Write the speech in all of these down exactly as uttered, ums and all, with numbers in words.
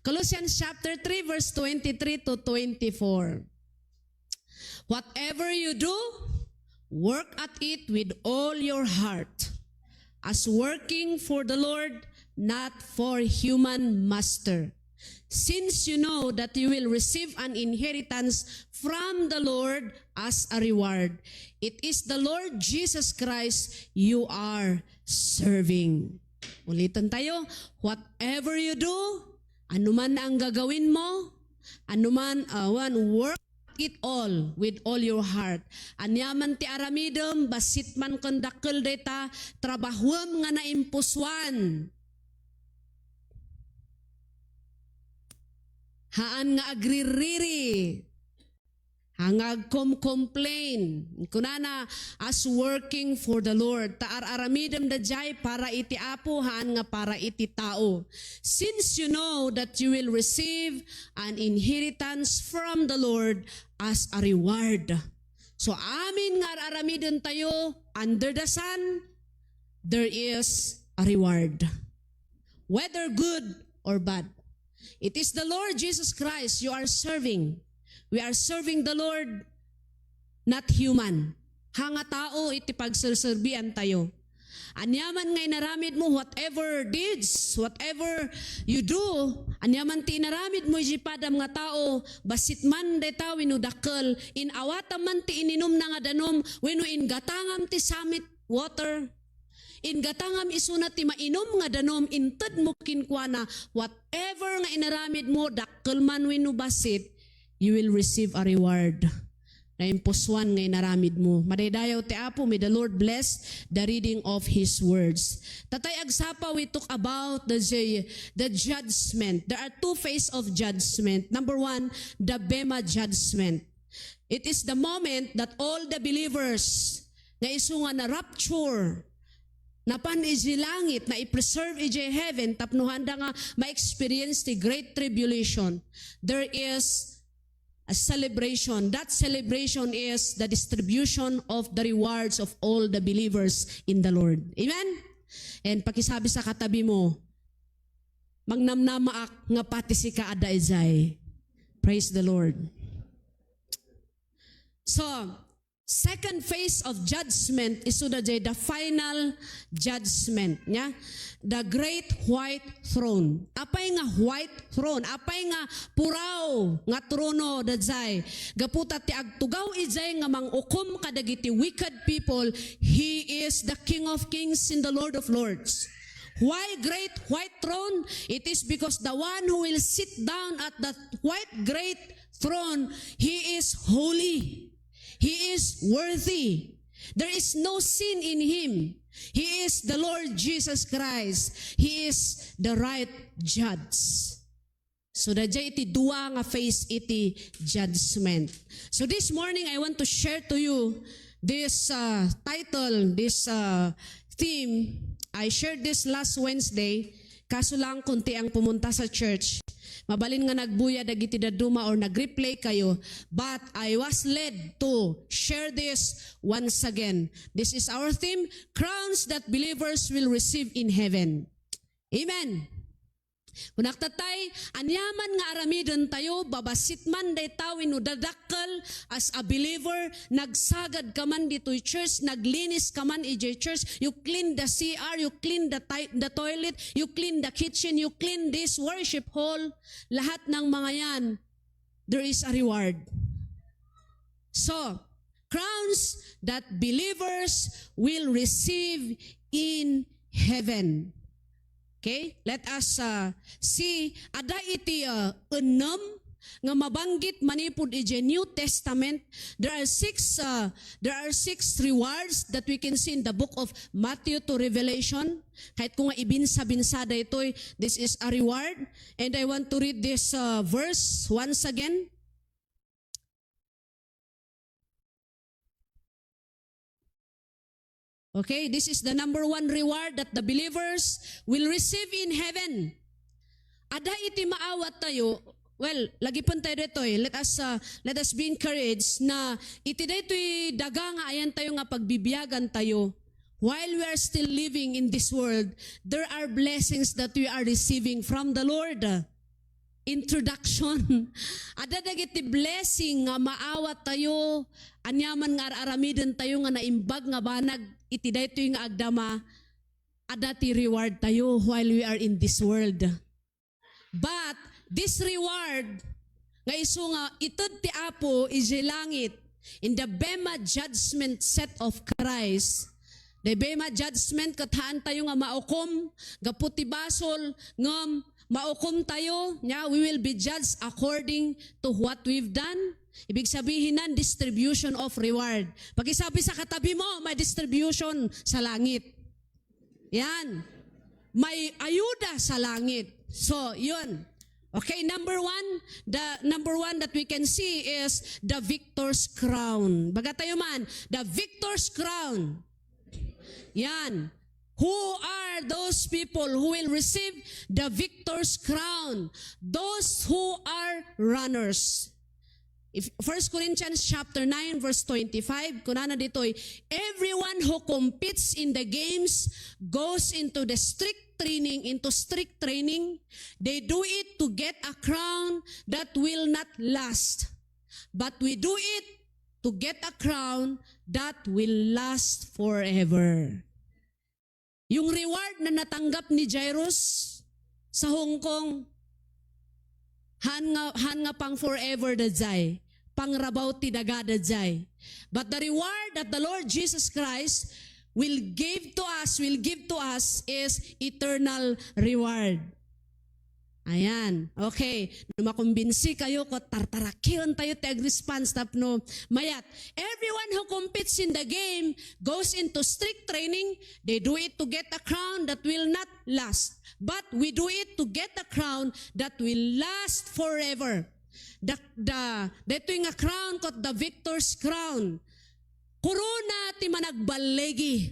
Colossians chapter three, verse twenty-three to twenty-four. "Whatever you do, work at it with all your heart, as working for the Lord, not for human master, since you know that you will receive an inheritance from the Lord as a reward. It is the Lord Jesus Christ you are serving." Ulitan tayo, "Whatever you do, anuman ang gagawin mo, anuman, awan, work it all with all your heart." Aniaman ti aramidem, bassit man ken dakkel dayta, trabahuem nga naimpusuan. Haan nga agririri. Haan nga agkom-complain. Kunana, "As working for the Lord." Ta ar-aramidem daydiay para iti Apo, haan nga para iti tao. "Since you know that you will receive an inheritance from the Lord as a reward." So, amin nga ar-aramiden tayo under the sun, there is a reward. Whether good or bad. It is the Lord Jesus Christ you are serving. We are serving the Lord, not human. Haan nga tao iti pagserserbian tayo. Aniaman nga inaramid mo, whatever deeds, whatever you do, aniaman ti inaramid mo iti padam nga tao, bassit man dayta wenno dakkel, in-awatam man ti ininumna nga danum, wenno inggatangam ti samit water, inggatangam isuna ti mainum nga danum, inted mo kenkuana, whatever nga inaramid mo, dakkel man wenno bassit, you will receive a reward. Naimpusuan nga inaramid mo. Madaydayaw ti Apo, may the Lord bless the reading of His words. Tatay agsapa, we talk about the, the, the judgment. There are two phase of judgment. Number one, the Bema judgment. It is the moment that all the believers nga isu nga na-rapture, napan iti langit, na-preserve iti heaven, tapno haanda nga ma-experience ti great tribulation. There is a celebration. That celebration is the distribution of the rewards of all the believers in the Lord. Amen? And pakisabi sa katabi mo, "Mangnamnamaak nga pati sika adda idiay." Praise the Lord. So, second phase of judgment is the, the final judgment, nya? The great white throne. Apay nga white throne? Apay nga puraw nga trono daydiay? Gapu ta ti agtugaw idiay nga mangukom kadagiti wicked people, he is the King of Kings and the Lord of Lords. Why great white throne? It is because the one who will sit down at that white great throne, he is holy. He is worthy. There is no sin in him. He is the Lord Jesus Christ. He is the right judge. So, daydiay iti dua nga phase iti judgment. So, this morning, I want to share to you this, uh, title, this, uh, theme. I shared this last Wednesday. Kaso lang, konti ang pumunta sa church. Mabalin nga nagbuya dagiti dadduma or nag-replay kayo. But I was led to share this once again. This is our theme, crowns that believers will receive in heaven. Amen. Kunak tatay, aniaman nga aramiden tayo, babassit man dayta wenno dadakkel, as a believer, nagsagad ka man ditoy church, naglinis ka man idiay church, you clean the C R, you clean the ti-, the toilet, you clean the kitchen, you clean this worship hall, lahat ng mga yan, there is a reward. So, crowns that believers will receive in heaven. Okay? Let us, uh, see, adda iti, uh, ennem nga mabanggit manipud iti New Testament. There are six, uh, there are six rewards that we can see in the book of Matthew to Revelation. Kahit ko nga ibinsa-binsa daytoy, this is a reward. And I want to read this, uh, verse once again. Okay, this is the number one reward that the believers will receive in heaven. Adda iti maawat tayo, well, lagipen tayo ditoy. Let us, uh, let us be encouraged na iti daytoy daga nga ayan tayo nga pagbibiyagan tayo. While we are still living in this world, there are blessings that we are receiving from the Lord. introduction. Adda dagiti blessing nga maawattayo, aniaman nga ar-aramidentayo nga naimbag nga banag iti daytoy nga agdama, adda ti reward tayo while we are in this world. But this reward, nga isu nga ited ti Apo idiay langit, in the Bema judgment seat of Christ, the Bema judgment ket haantayo nga maukom gapu ti basol, ngem maukom tayo, nia, we will be judged according to what we've done. Ibig sabihin nan, distribution of reward. Pakisabi sa katabi mo, may distribution sa langit. Yan. May ayuda sa langit. So, yun. Okay, number one, the number one that we can see is the victor's crown. Baga tayo man, the victor's crown. Yan. Who are those people who will receive the victor's crown? Those who are runners. If First Corinthians chapter nine, verse twenty-five, kunana ditoy, "Everyone who competes in the games goes into the strict training, into strict training. They do it to get a crown that will not last. But we do it to get a crown that will last forever." Yung reward na natanggap ni Jairus sa Hong Kong, haan nga, haan nga pang forever daydiay, pangrabaw ti daga daydiay. But the reward that the Lord Jesus Christ will give to us, will give to us is eternal reward. Ayan. Okay. No makumbinsi kayo, ket tartarakientayo ti agresponse tapno mayat. "Everyone who competes in the game goes into strict training. They do it to get a crown that will not last. But we do it to get a crown that will last forever." The, the, daytoy nga crown ket the victor's crown. Korona ti managballigi.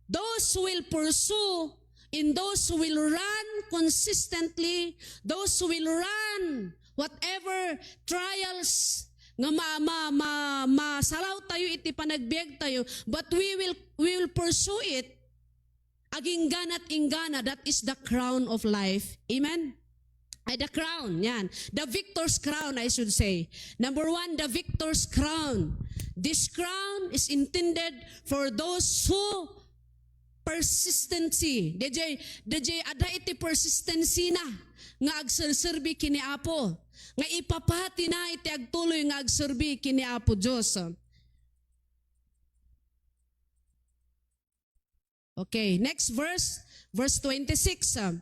Those who will pursue, in those who will run consistently, those who will run whatever trials nga ma-, ma-, ma-, masalawtayo iti panagbiagtayo, but we will, we will pursue it. Agingganat inggana, that is the crown of life. Amen? Ay, the crown, yan. The victor's crown, I should say. Number one, the victor's crown. This crown is intended for those who persistency. Daydiay, daydiay adda iti persistency na nga agserserbi kini Apo. Nga ipapatina iti agtuloy nga agserbi kini Apo Dios. Okay, next verse, verse twenty-six. Uh,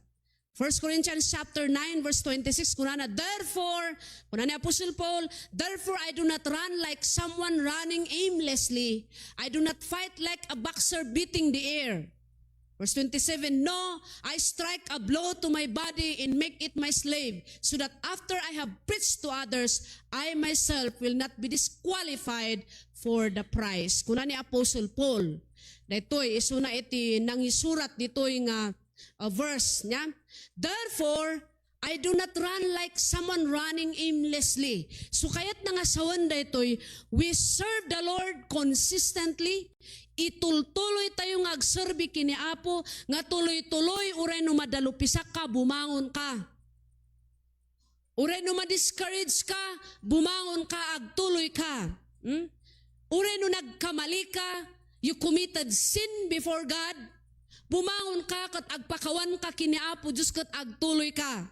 First Corinthians chapter nine, verse twenty-six, kunana, "Therefore," kuna ni Apostle Paul, "Therefore I do not run like someone running aimlessly. I do not fight like a boxer beating the air." Verse twenty-seven, "No, I strike a blow to my body and make it my slave, so that after I have preached to others, I myself will not be disqualified for the prize." Kuna ni Apostle Paul, daytoy isuna iti nangisurat ditoy nga, uh, verse niya. "Therefore, I do not run like someone running aimlessly." So, kayatna nga sawen daytoy, we serve the Lord consistently. Itultuloy tayo nga agserbi kini Apo, nga tuloy-tuloy, uray no madalupisak ka, bumangon ka. Uray no ma-discourage ka, bumangon ka, agtuloy ka. Hmm? Uray no nagkamali ka, you committed sin before God, bumangon ka ket agpakawan ka kini Apo Dios ket agtuloy ka.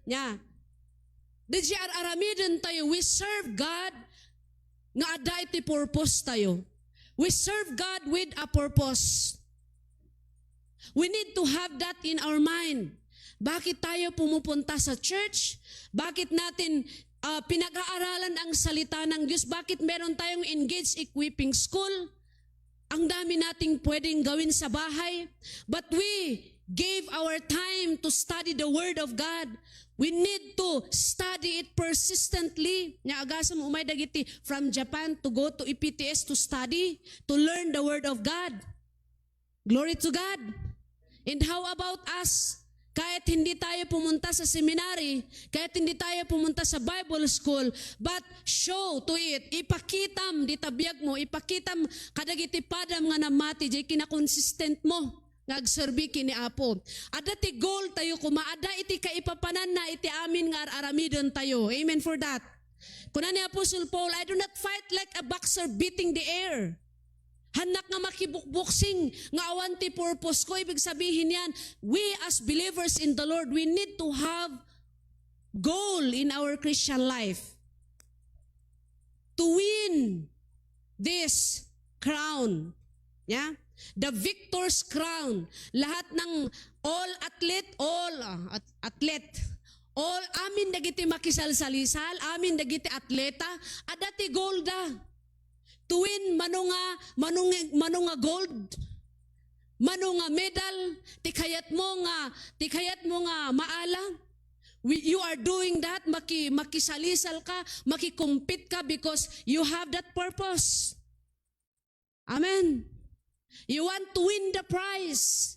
Nia. Daydiay ar-aramiden tayo, we serve God nga adda iti purpose tayo. We serve God with a purpose. We need to have that in our mind. Bakit tayo pumupunta sa church? Bakit natin, ah, pinag-aaralan ang salita ng Diyos? Bakit meron tayong engaged equipping school? Ang dami nating pwedeng gawin sa bahay. But we gave our time to study the Word of God. We need to study it persistently. Nia, agasem umay dagiti from Japan to go to E P T S to study, to learn the Word of God. Glory to God. And how about us? Kahit hindi tayo pumunta sa seminary, kahit hindi tayo pumunta sa Bible school, but show to it, ipakitam dita biag mo, ipakitam kadagiti padam nga namati, jay kinakonsistent mo. agserbi ken ni Apo. Adda ti goal tayo koma, adda iti kaipapananna iti amin nga ar-aramiden tayo. Amen for that. Kuna ni Apostle Paul, "I do not fight like a boxer beating the air." Hannak nga makibukboksing nga awan ti purpose ko. Ibig sabihin yan, we as believers in the Lord, we need to have goal in our Christian life to win this crown. Yeah? The victor's crown. Lahat ng all athlete, all ah, at- athlete, all amin dagiti makisalsalisal, amin dagiti atleta, adda ti goal da. To win mano nga, mano nga, mano nga gold, mano nga medal, ti kayat mo nga, ti kayat mo nga maala. We, you are doing that, maki, makisalisal ka, makikumpit ka because you have that purpose. Amen. You want to win the prize.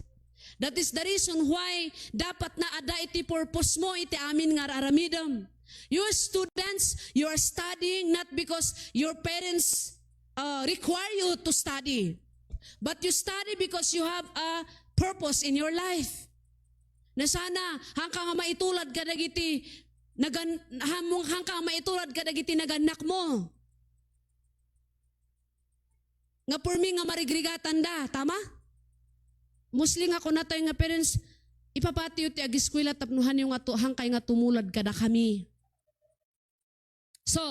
That is the reason why dapat na adda iti purpose mo iti amin nga ar-aramidem. You students, you are studying not because your parents uh, require you to study, but you study because you have a purpose in your life. Na sana, hangka nga maitulad ka dagiti nagan, hamong hangka nga maitulad ka dagiti nagannak mo. Nga pormi nga marigrigatanda, tama? Mostly nga kunatayo nga parents, ipapatiyo ti agiskwela tapno hanyo nga tu-, hangkay nga tumulad kadakami. So,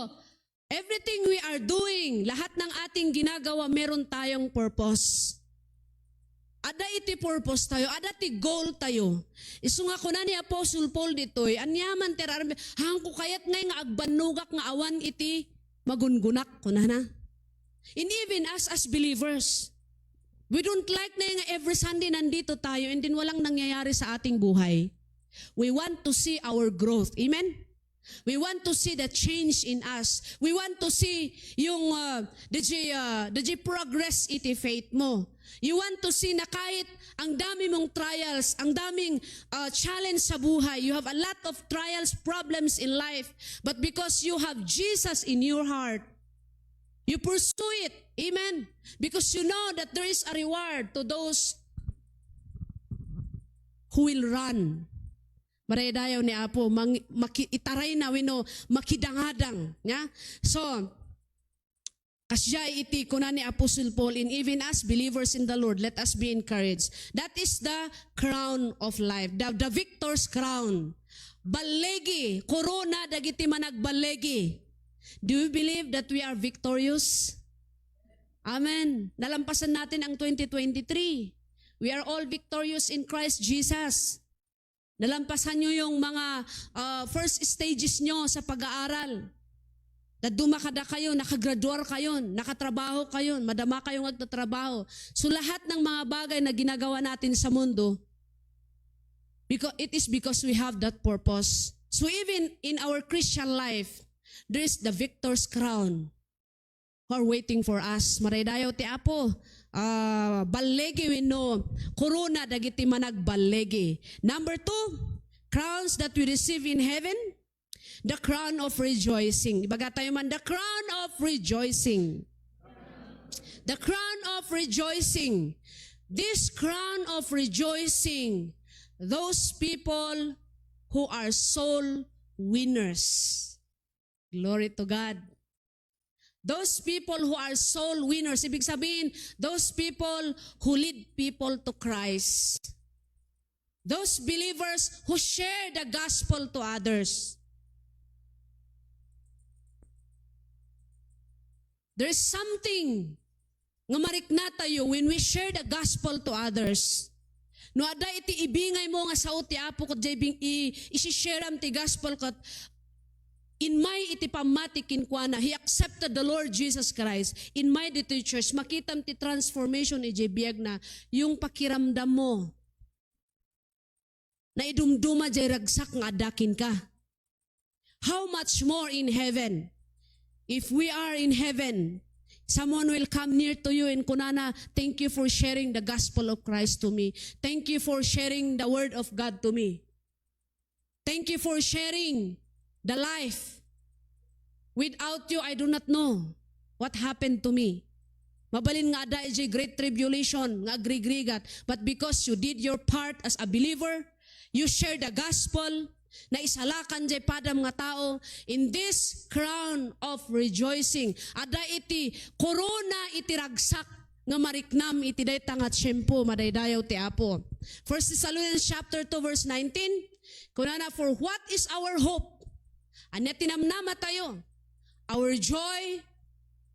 everything we are doing, lahat ng ating ginagawa, meron tayong purpose. Adda iti purpose tayo, adda ti goal tayo. Isu nga kuna ni Apostle Paul ditoy, "Aniaman ti ar-, hangko kayat ngay nga agbannogak nga awan iti magungunak," kunana. And even us as believers, we don't like na nga every Sunday nandito tayo and then walang nangyayari sa ating buhay. We want to see our growth. Amen? We want to see the change in us. We want to see yung uh, the J, uh, the J progress iti faith mo. You want to see na kahit ang dami mong trials, ang daming uh, challenge sa buhay, you have a lot of trials, problems in life, but because you have Jesus in your heart, you pursue it. Amen. Because you know that there is a reward to those who will run. Maraydayaw ni Apo, mang, maki, itaray na wenno makidangadang. Yeah? So, kasdiay iti kuna ni Apostle Paul, and even as believers in the Lord, let us be encouraged. That is the crown of life, the, the victor's crown. Ballegi, korona dagiti managballegi. Do you believe that we are victorious? Amen. Nalampasan natin ang twenty twenty-three. We are all victorious in Christ Jesus. Nalampasan nyo yung mga uh, first stages nyo sa pag-aaral. Naduma kada kayo, nakagraduar kayo, nakatrabaho kayo, madama kayong nagtatrabaho. So lahat ng mga bagay na ginagawa natin sa mundo, because, it is because we have that purpose. So even in our Christian life, there is the victor's crown who are waiting for us. Maraydayaw ti Apo. Uh, ballegi wenno korona dagiti managballegi. Number two, crowns that we receive in heaven, the crown of rejoicing. Ibaga tayo man, the crown of rejoicing. The crown of rejoicing. This crown of rejoicing, those people who are soul winners. Glory to God. Those people who are soul winners, ibig sabihin, those people who lead people to Christ. Those believers who share the gospel to others. There's something nga marikna tayo when we share the gospel to others. No adda iti ibingay mo nga sao ti Apo ket jay bing-, i-, isi-share am ti gospel ket inmay iti pammati kenkuana, he accepted the Lord Jesus Christ. Inmay ditoy church, makitam ti transformation iti biagna, yung pakiramdam mo. Naidumduma jay ragsak nga adda kenka. How much more in heaven? If we are in heaven, someone will come near to you and kunana, "Thank you for sharing the gospel of Christ to me. Thank you for sharing the word of God to me. Thank you for sharing the life. Without you, I do not know what happened to me." Mabalin nga adda idiay great tribulation nga agrigrigat. But because you did your part as a believer, you share the gospel, naisalakan diay padam nga tao, in this crown of rejoicing, adda iti korona iti ragsak nga mariknam iti dayta nga tiempo, madaydayaw ti Apo. First Thessalonians chapter two verse nineteen, kunana, "For what is our hope?" Ania ti namnamatayo? "Our joy,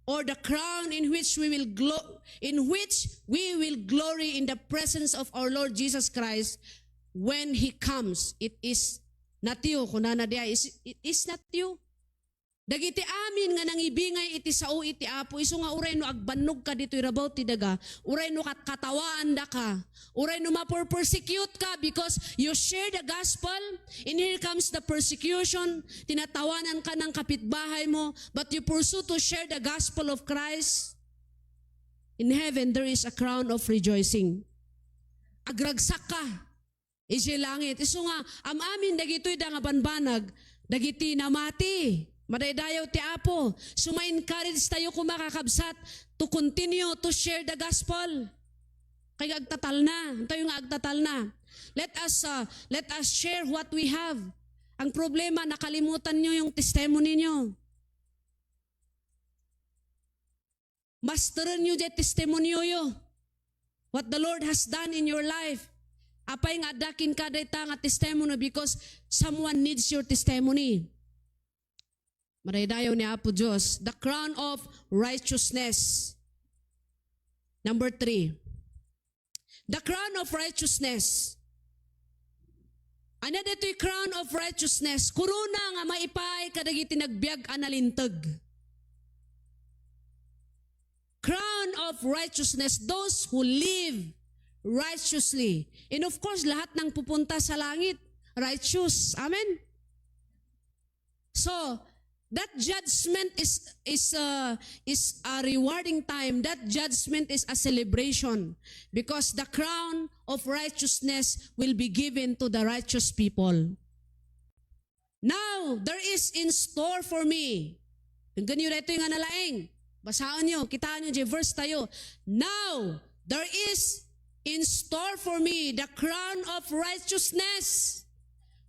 or the crown in which we will glo-, in which we will glory in the presence of our Lord Jesus Christ when He comes." It is not you, kunana diay, is, it is not you. Dagiti amin nga nangibingay iti sao iti Apo, isu nga uray no agbannogka ditoy rabaw ti daga, uray no kat-, katawaandaka, uray no mapersecutetka because you share the gospel, and here comes the persecution, tinatawananka ng kapitbahaymo, but you pursue to share the gospel of Christ, in heaven there is a crown of rejoicing. Agragsakka idiay langit. Isu nga, am-amin dagitoy da nga banbanag, dagiti namati. Madaydayaw ti Apo. So, ma-encourage tayo koma, kakabsat, to continue to share the gospel. Kay agtatalna. Antayo nga agtatalna. Let us, uh, let us share what we have. Ang problema, nakalimutan nyo yung testimony nyo. Masterenyo diay testimonyoyo. What the Lord has done in your life. Apay nga adda kenka dayta nga testimony? Because someone needs your testimony. Madaydayaw ni Apo Dios. The crown of righteousness. Number three. The crown of righteousness. Ania daytoy crown of righteousness? Korona nga maipaay kadagiti nagbiag a nalinteg. Crown of righteousness, those who live righteously. And of course, lahat ng pupunta sa langit, righteous. Amen? So, that judgment is, is, uh, is a rewarding time. That judgment is a celebration because the crown of righteousness will be given to the righteous people. Now, there is in store for me. Denggenyo daytoy nga nalaing. Basaenyo, kitaenyo diay verse tayo. Now, there is in store for me the crown of righteousness,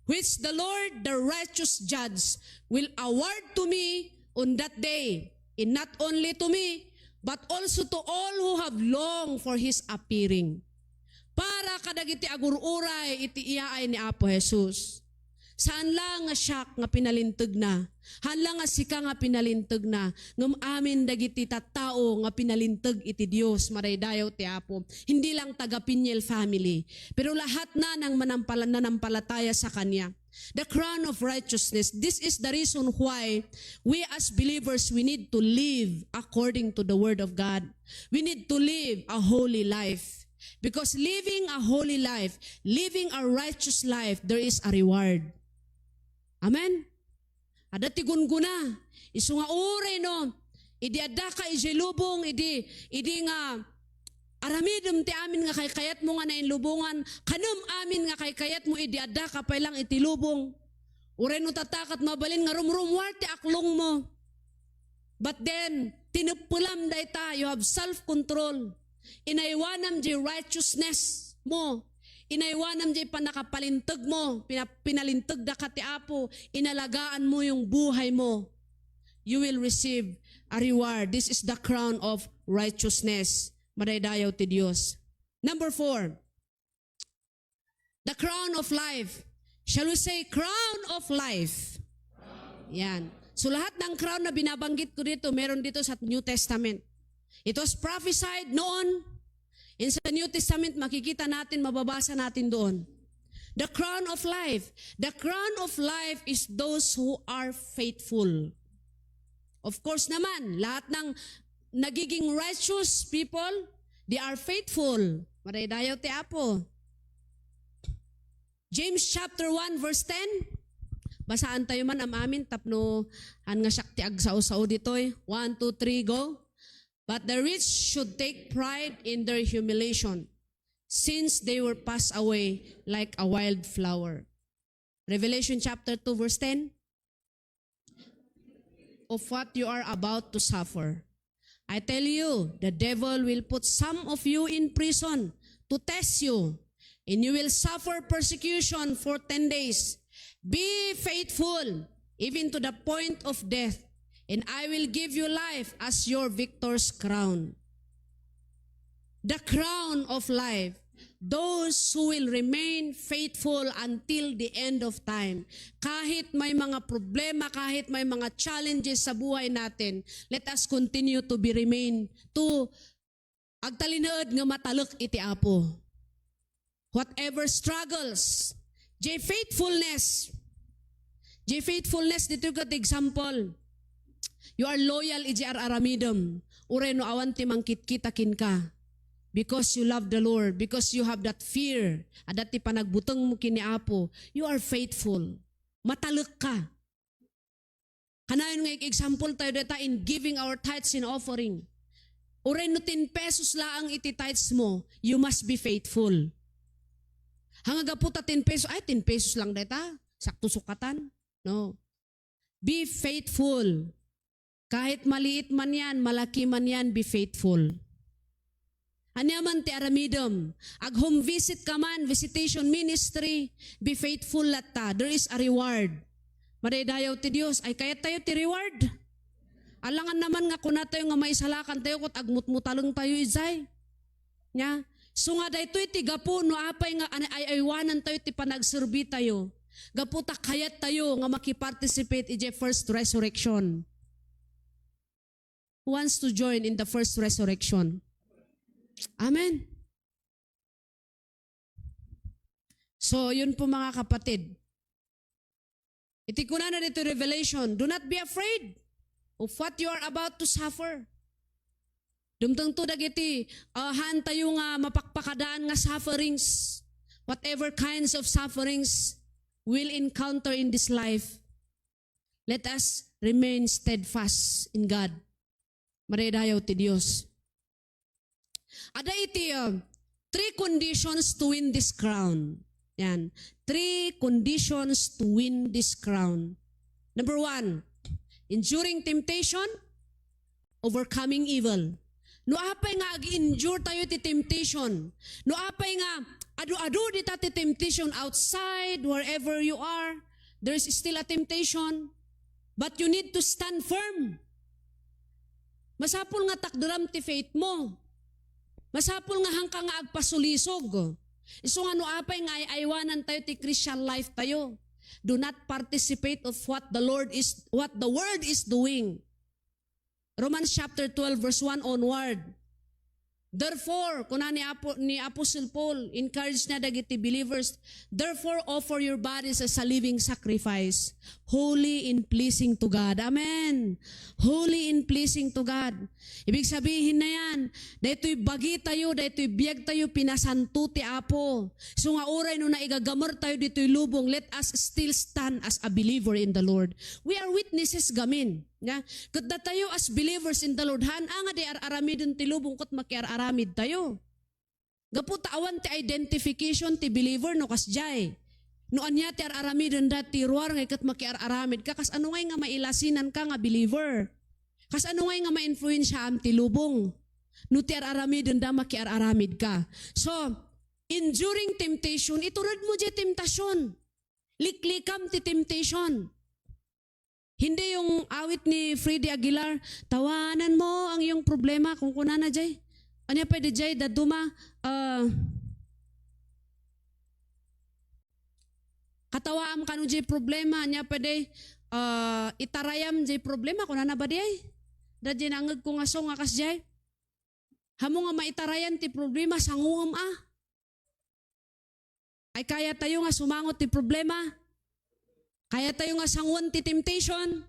which the Lord, the righteous judge, will award to me on that day, and not only to me, but also to all who have longed for his appearing. Para kadagiti agur-uray iti iyaay ni Apo Jesus. Saan la nga siak nga pinalintegna, haan la nga sika nga pinalintegna, ngem amin dagiti tattao nga pinalinteg iti Dios, madaydayaw ti Apo. Hindi lang taga Peniel family, pero lahat na ng manampala-, nanampalataya sa Kanya. The crown of righteousness. This is the reason why we as believers, we need to live according to the Word of God. We need to live a holy life. Because living a holy life, living a righteous life, there is a reward. Amen? Adda ti gunggona. Isu nga uray no, idi addaka idiay lubong, idi, idi nga aramidem ti amin nga kaykayatmo nga nainlubongan, kanem amin nga kaykayatmo idi addaka pay lang iti lubong. Uray no tatta ket mabalin nga rumrummuar ti aklongmo. But then, tineppelam dayta, you have self-control. Inaywanam diay righteousness mo. Inaywanam diay pannakapalinteg mo. Pina-, pinalintegdaka ti Apo. Inalagaan mo yung buhay mo. You will receive a reward. This is the crown of righteousness. Madaydayaw ti Dios. Number four, the crown of life. Shall we say, crown of life? Yan. So, lahat ng crown na binabanggit ko dito, meron dito sa New Testament. It was prophesied noon. In sa New Testament, makikita natin, mababasa natin doon. The crown of life. The crown of life is those who are faithful. Of course naman, lahat ng nagiging righteous people, they are faithful. Madaydayaw ti Apo. James chapter one verse ten. Basaan tayo man am-amin tapno haan nga siak ti agsao-sao ditoy. One, two, three, go. But the rich should take pride in their humiliation, since they will pass away like a wild flower. Revelation chapter two verse ten. Of what you are about to suffer. I tell you, the devil will put some of you in prison to test you, and you will suffer persecution for ten days. Be faithful, even to the point of death, and I will give you life as your victor's crown. The crown of life. Those who will remain faithful until the end of time. Kahit may mga problema, kahit may mga challenges sa buhay natin, let us continue to be remain, to agtalinaed nga matalek iti Apo. Whatever struggles, jay faithfulness. Jay faithfulness, ditoy ket example. You are loyal iti ar-aramidem. Uray no awan ti mangkitkita kenka. Because you love the Lord, because you have that fear, adda ti panagbutengmo ken ni Apo, you are faithful. Matalek ka. Kanayon nga example tayo dita in giving our tithes and offering. Uray no ten pesos laeng iti tithes mo, you must be faithful. Hanga gapu ta ten pesos, ay, ten pesos lang dita, sakto sukatan. No. Be faithful. Kahit maliit man yan, malaki man yan, be faithful. Ania man ti aramidem, ag-home visit ka man, visitation ministry, be faithful latta. There is a reward. Madaydayaw ti Dios. Ay, kayat tayo ti reward. Alangan naman nga kuna tayo nga maisalakan tayo ket agmutmutaleng tayo idiay. Nya? So nga daytoy ti gapu no apay nga an-, ay-aywanan tayo ti panagserbi tayo. Gapu ta kayat tayo nga makiparticipate iti first resurrection. Who wants to join in the first resurrection? Amen. So, yun po, mga kapatid. Iti kunana dito Revelation, do not be afraid of what you are about to suffer. Dumtengto dagiti, ah, haan tayo nga mapakpakadaan nga sufferings, whatever kinds of sufferings we'll encounter in this life. Let us remain steadfast in God. Madaydayaw ti Dios. Ada iti, uh, three conditions to win this crown. Yan. Three conditions to win this crown. Number one, enduring temptation, overcoming evil. No apay nga ag-endure tayo ti temptation, no apay nga adu-adu dita ti temptation outside, wherever you are, there's still a temptation. But you need to stand firm. Masapul nga takderam ti faith mo. Masapul nga haanka nga agpasulisog. Isu nga no apay nga ay-aywanan tayo ti Christian life tayo, do not participate of what the Lord is, what the world is doing. Romans chapter twelve, verse one onward. Therefore, kuna ni Apo-, ni Apostle Paul, encourage na dagiti believers, "Therefore, offer your bodies as a living sacrifice, holy and pleasing to God." Amen. Holy and pleasing to God. Ibig sabihin na yan, daytoy bagi tayo, daytoy biag tayo, pinasanto ti Apo. So nga uray no naigagamer tayo ditoy lubong, let us still stand as a believer in the Lord. We are witnesses gamin. Nya, ket datayo as believers in the Lord, haan nga di ar-aramiden ti lubong ket makiar-aramid tayo. Gapu ta awan ti identification ti believer no kasdiay. No ania ti ar-aramiden da ti ruar nga ket makiar-aramid ka, kas ano ngay nga mailasinanka nga believer? Kas ano ngay nga ma-influensyaam ti lubong? No ti ar-aramiden da makiar-aramid ka. So, enduring temptation, itured mo diay temptation. Liklikam ti temptation. Hindi yung awit ni Freddy Aguilar, "Tawanan mo ang iyong problema," kung kunana jay. Ania pay di jay, daduma, ah, "Katawaam kano jay problema," ania pay di, ah, "Itarayam jay problema," kunana ba di ay? Da jay nangeg ko nga so nga kas jay. Hamo nga maitarayan ti problema, sanguem a. Ay, kaya tayo nga sumangot ti problema. Kaya tayo nga sanguan ti temptation.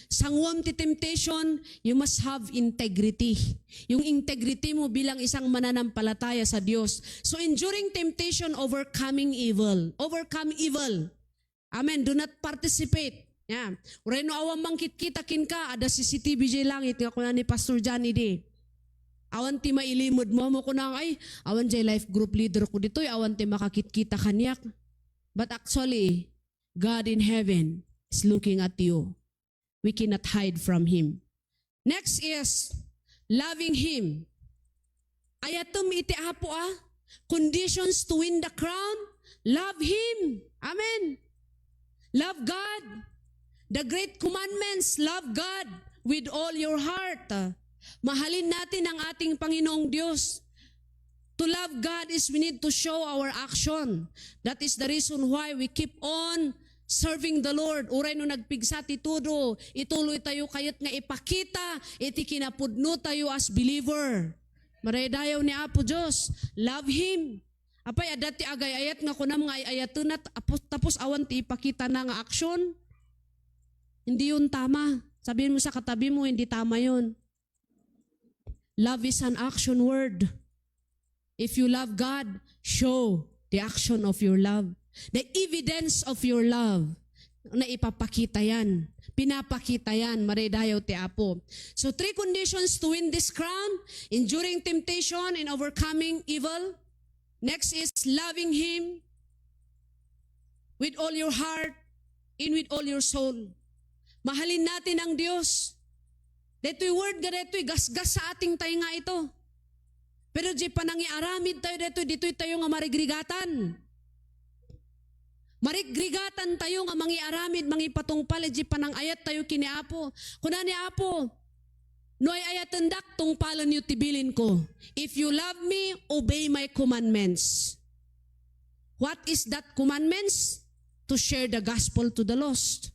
Sanguan ti temptation, you must have integrity. Yung integrity mo bilang isang mananampalataya sa Dios. So, enduring temptation, overcoming evil. Overcome evil. Amen. Do not participate. Yan. Uray no awan mangkitkita kenka, ada C C T V jay langit nga kuna ni Pastor Johnny di. Awan ti mailimedmo, mo kuna nga, "Ay, awan jay life group leader ko ditoy, awan ti makakitkita kaniak." But actually, God in heaven is looking at you. We cannot hide from Him. Next is, Loving Him. Ayatem iti Apo a conditions to win the crown. Love Him. Amen. Love God. The great commandments, love God with all your heart. Mahalin natin ang ating Panginoong Diyos. To love God is we need to show our action. That is the reason why we keep on serving the Lord. Uray no nagpigsa ti tudo, ituloy tayo kayat nga ipakita iti kinapudno tayo as believer. Maraydayaw ni Apo Diyos. Love Him. Apay, adda ti agay-ayat nga kunam nga ay-ayatenna, tapos, tapos awan ti ipakitana nga action? Hindi yun tama. Sabihin mo sa katabi mo, hindi tama yun. Love is an action word. If you love God, show the action of your love. The evidence of your love. Na ipapakita yan. Pinapakita yan. Maraydayaw ti Apo. So, three conditions to win this crown: enduring temptation and overcoming evil. Next is loving Him with all your heart and with all your soul. Mahalin natin ang Diyos. Detoy word nga detoy, gasgas sa ating tainga ito. Pero di panangiaramid tayo detoy, ditoy tayo nga marigrigatan. Marigrigatan tayo nga mangiaramid, mangipatungpal, di panangayat tayo kini Apo. Kuna ni Apo, "No ay-ayatendak, tungpalenyo ti bilin ko. If you love me, obey my commandments." What is that commandments? To share the gospel to the lost.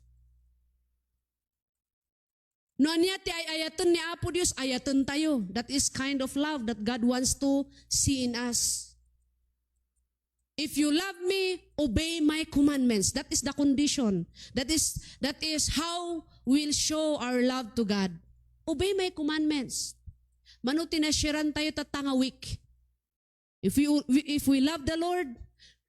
No ania ti ay-ayaten ni Apo Dios, ayaten tayo. That is kind of love that God wants to see in us. "If you love me, obey my commandments." That is the condition. That is, that is how we'll show our love to God. Obey my commandments. Mano ti nasyaran tayo tatta nga week. If we, if we love the Lord,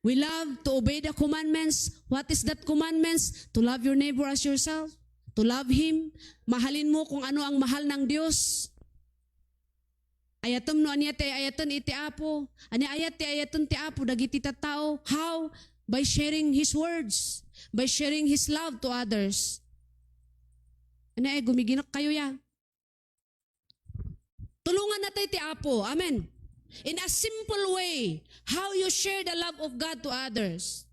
we love to obey the commandments. What is that commandments? To love your neighbor as yourself. To love Him. Mahalin mo kung ano ang mahal ng Diyos. Ayatem no ania ti ayaten iti Apo. Ania ayat ti ayaten ti Apo dagiti tattao? How? By sharing His words. By sharing His love to others. Ania ay gumiginak kayo ya? Tulungan natay ti Apo. Amen. In a simple way, how you share the love of God to others.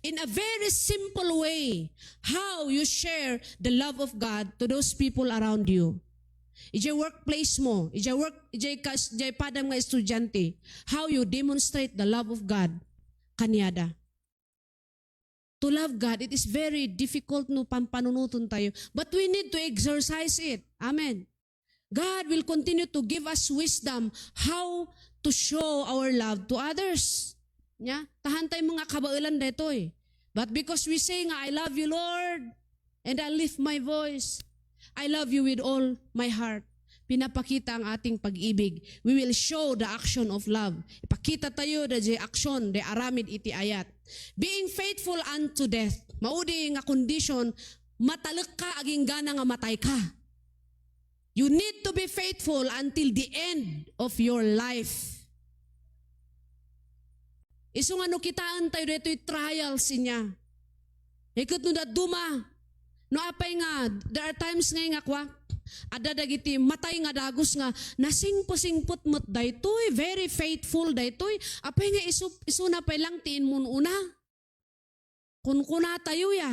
In a very simple way, how you share the love of God to those people around you. Ijay workplace mo, ijay work, ijay kas, ijay padam nga estudiante, how you demonstrate the love of God kaniada. To love God, it is very difficult no pampanunuton tayo. But we need to exercise it. Amen. God will continue to give us wisdom how to show our love to others. Nya, tahan tayo mga kabaelan daytoy. But because we say nga, "I love you, Lord, and I lift my voice. I love you with all my heart." Pinapakita ang ating pag-ibig. We will show the action of love. Ipakita tayo da jay action, da aramid iti ayat. Being faithful unto death. Maudi nga condition, matalek ka, agingga na nga matay ka. You need to be faithful until the end of your life. Isu nga no kitaen tayo daytoy trials inya. Iket no dadduma, no apay nga, there are times nga nga kwa, adda dagiti matay nga dagus nga nasingpesingpet met daytoy, very faithful daytoy. Apay nga isu, isuna pay lang ti immun-una. Kunkuna tayo ya.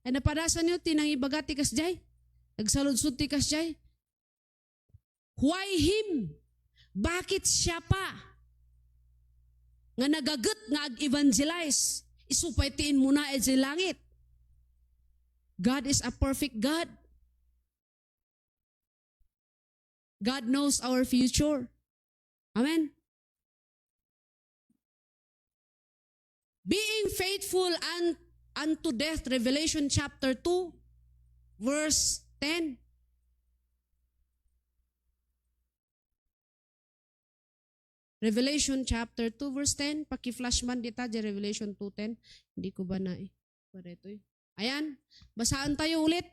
Ay napadasan yo ti nangibaga ti kasjay? Nagsaludsod ti kasjay? Why him? Bakit siya pa? Nga nagaget nga ag-evangelize. Isu pay ti immuna idiay langit. God is a perfect God. God knows our future. Amen. Being faithful un-, unto death, Revelation chapter two, verse ten. Revelation chapter two, verse ten. Paki-flash man dita, di Revelation two ten. Hindi ko ba na eh. Ba daytoy? Ayan, basaan tayo ulit.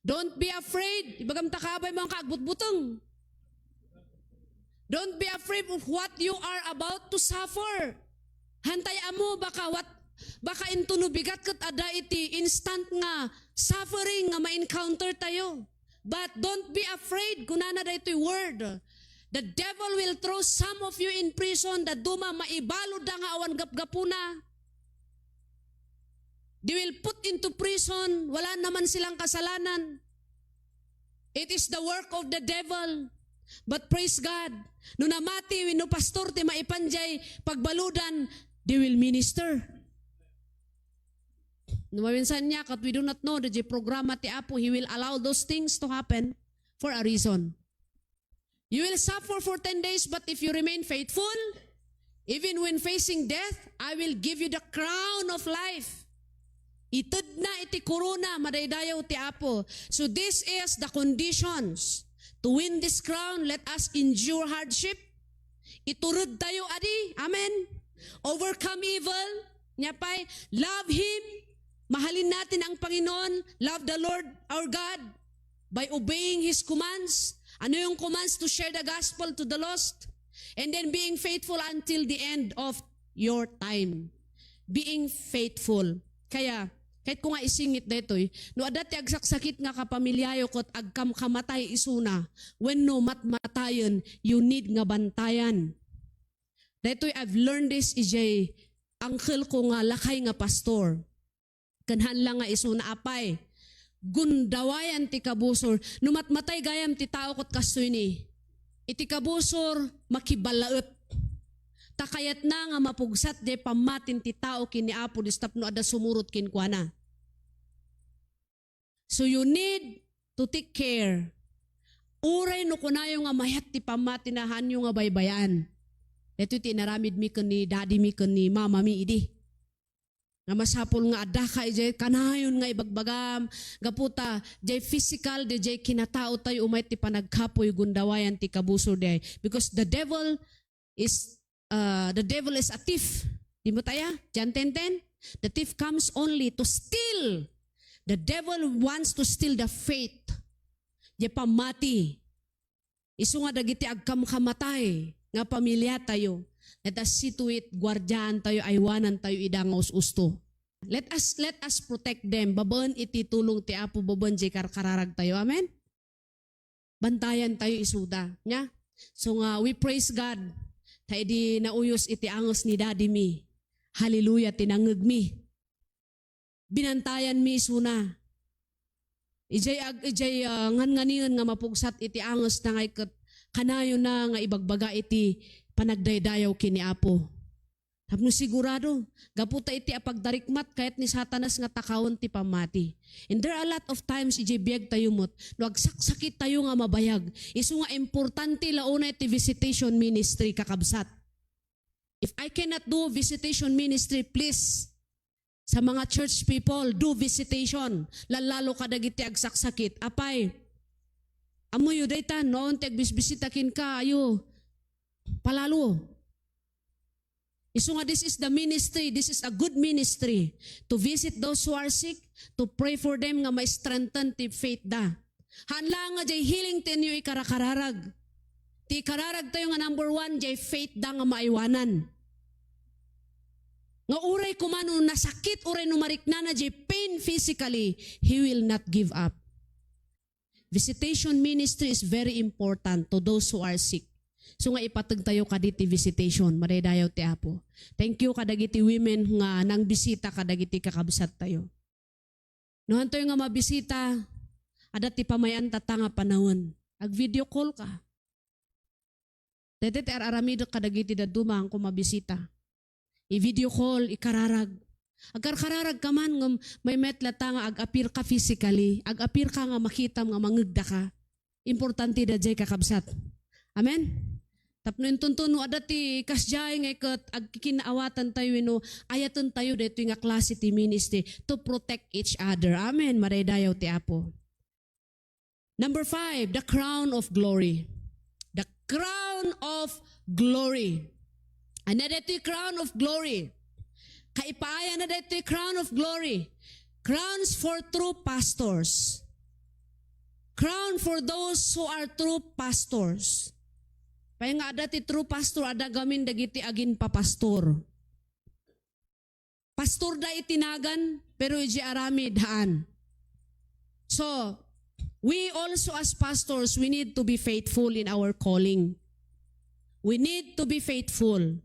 Don't be afraid. Ibagam ta kabay mo ang kaagbutbuteng. Don't be afraid of what you are about to suffer. Hantay amo baka what, baka intuno bigat ket adda iti instant nga suffering nga ma-encounter tayo. But don't be afraid, kunana daytoy word. The devil will throw some of you in prison, dadduma maibaludda nga awan gapgapuna. They will put into prison, wala naman silang kasalanan. It is the work of the devil. But praise God, no namati wenno pastor ti maipan jay pagbaludan, they will minister. No maminsan niya, kat we do not know, the programa ti Apo, He will allow those things to happen for a reason. You will suffer for ten days, but if you remain faithful, even when facing death, I will give you the crown of life. Itedna iti korona, madaydayaw ti Apo. So this is the conditions. To win this crown, let us endure hardship. Itured tayo adi. Amen. Overcome evil. Nya pay, love Him. Mahalin natin ang Panginoon. Love the Lord our God by obeying His commands. Ano yung commands? To share the gospel to the lost. And then being faithful until the end of your time. Being faithful. Kaya, kahit ko nga isingit daytoy, no adda ti agsaksakit nga kapamilyayo ket agkamkamatay isuna, wenno matmatayen, you need nga bantayan. Daytoy, I've learned this ijay uncle ko nga lakay nga pastor. Ken haan la nga isuna, apay, gundawayan ti kabusor. No matmatay gayam ti tao ket kastoy ni, iti kabusor, makiballaet. Ta kayatna nga mapugsat jay pammatin ti tao ken ni Apo Dios tapno adda sumurot kenkuana. So you need to take care. Uray no kunayo nga mayat ti pammatina, haanyo nga baybay-an. Daytoy ti inaramidmi ken ni daddymi ken ni mamami idi. Nga masapul nga addaka idiay kanayon nga ibagbagam, gapu ta diay physical, diay kinatao tayo umay ti panagkapuy, gundawayan ti kabusor diay. Because the devil is, uh, the devil is a thief. Di mo taya? John ten ten? The thief comes only to steal. The devil wants to steal the faith. Diay pammati. Isu nga dagiti agkamkamatay nga pamiliatayo, let us see to it, guardian tayo, aywanan tayo ida nga us-usto. Let us, let us protect them babaen iti tulong ti Apo, babaen jay karkararag tayo. Amen? Bantayan tayo isuda. Nya? So nga, we praise God. Ta idi nauyos iti anges ni daddy mi. Hallelujah, ti nangngegmi. Binantayanmi isuna. Ijay ag-, ijay, ah, ngan-nganien nga mapugsat iti angesna nga iket kanayona nga ibagbaga iti panagdaydayaw ken ni Apo. Tapno sigurado, gapu ta iti apagdarikmat, kayat ni Satanas nga takawen ti pammati. And there are a lot of times ijay biag tayo met, no agsaksakit tayo nga mabayag, isu nga importante la unay ti visitation ministry, kakabsat. If I cannot do visitation ministry, please, sa mga church people, do visitation. Lallalo kadagiti agsaksakit. Apay, ammoyo dayta, no, ti agbisbisita kenka, ayo, palalo. Isu nga, this is the ministry, this is a good ministry to visit those who are sick, to pray for them nga ma-strengthen ti faith da. Haan laeng nga jay healing ti inyo ikarakararag. Ti ikararag tayo nga number one, jay faith da nga maaywanan. Nga uray koma no nasakit, uray no mariknana jay pain physically, he will not give up. Visitation ministry is very important to those who are sick. So nga ipateg tayo kaditi visitation, madaydayaw ti Apo. Thank you kadagiti women nga nangbisita kadagiti kakabsat tayo. No, antoy nga mabisita, adda ti pamay-an tatta nga panawen. Ag-video call ka. Daytoy ti ar-aramidek kadagiti dadduma, haanko mabisita. I-video call, ikararag. Agkarkararag ka man, ngem maymayat latta nga ag-appear ka physically. Ag-appear ka nga makitam nga mangngegda ka. Importante daydiay, kakabsat. Amen? Tapno inton to, no adda ti kasdiay nga iket agkikinaawatan tayo wenno ayaten tayo daytoy nga klase ti ministry to protect each other. Amen. Madaydayaw ti Apo. Number five, the crown of glory. The crown of glory. Ania daytoy crown of glory? Kaipaay, ania daytoy crown of glory? Crowns for true pastors. Crown for those who are true pastors. Pay nga adda ti true pastor, adda gamin dagiti aginpapastor. Pastor da iti nagan, pero iti aramid, haan. So, We also as pastors, we need to be faithful in our calling. We need to be faithful.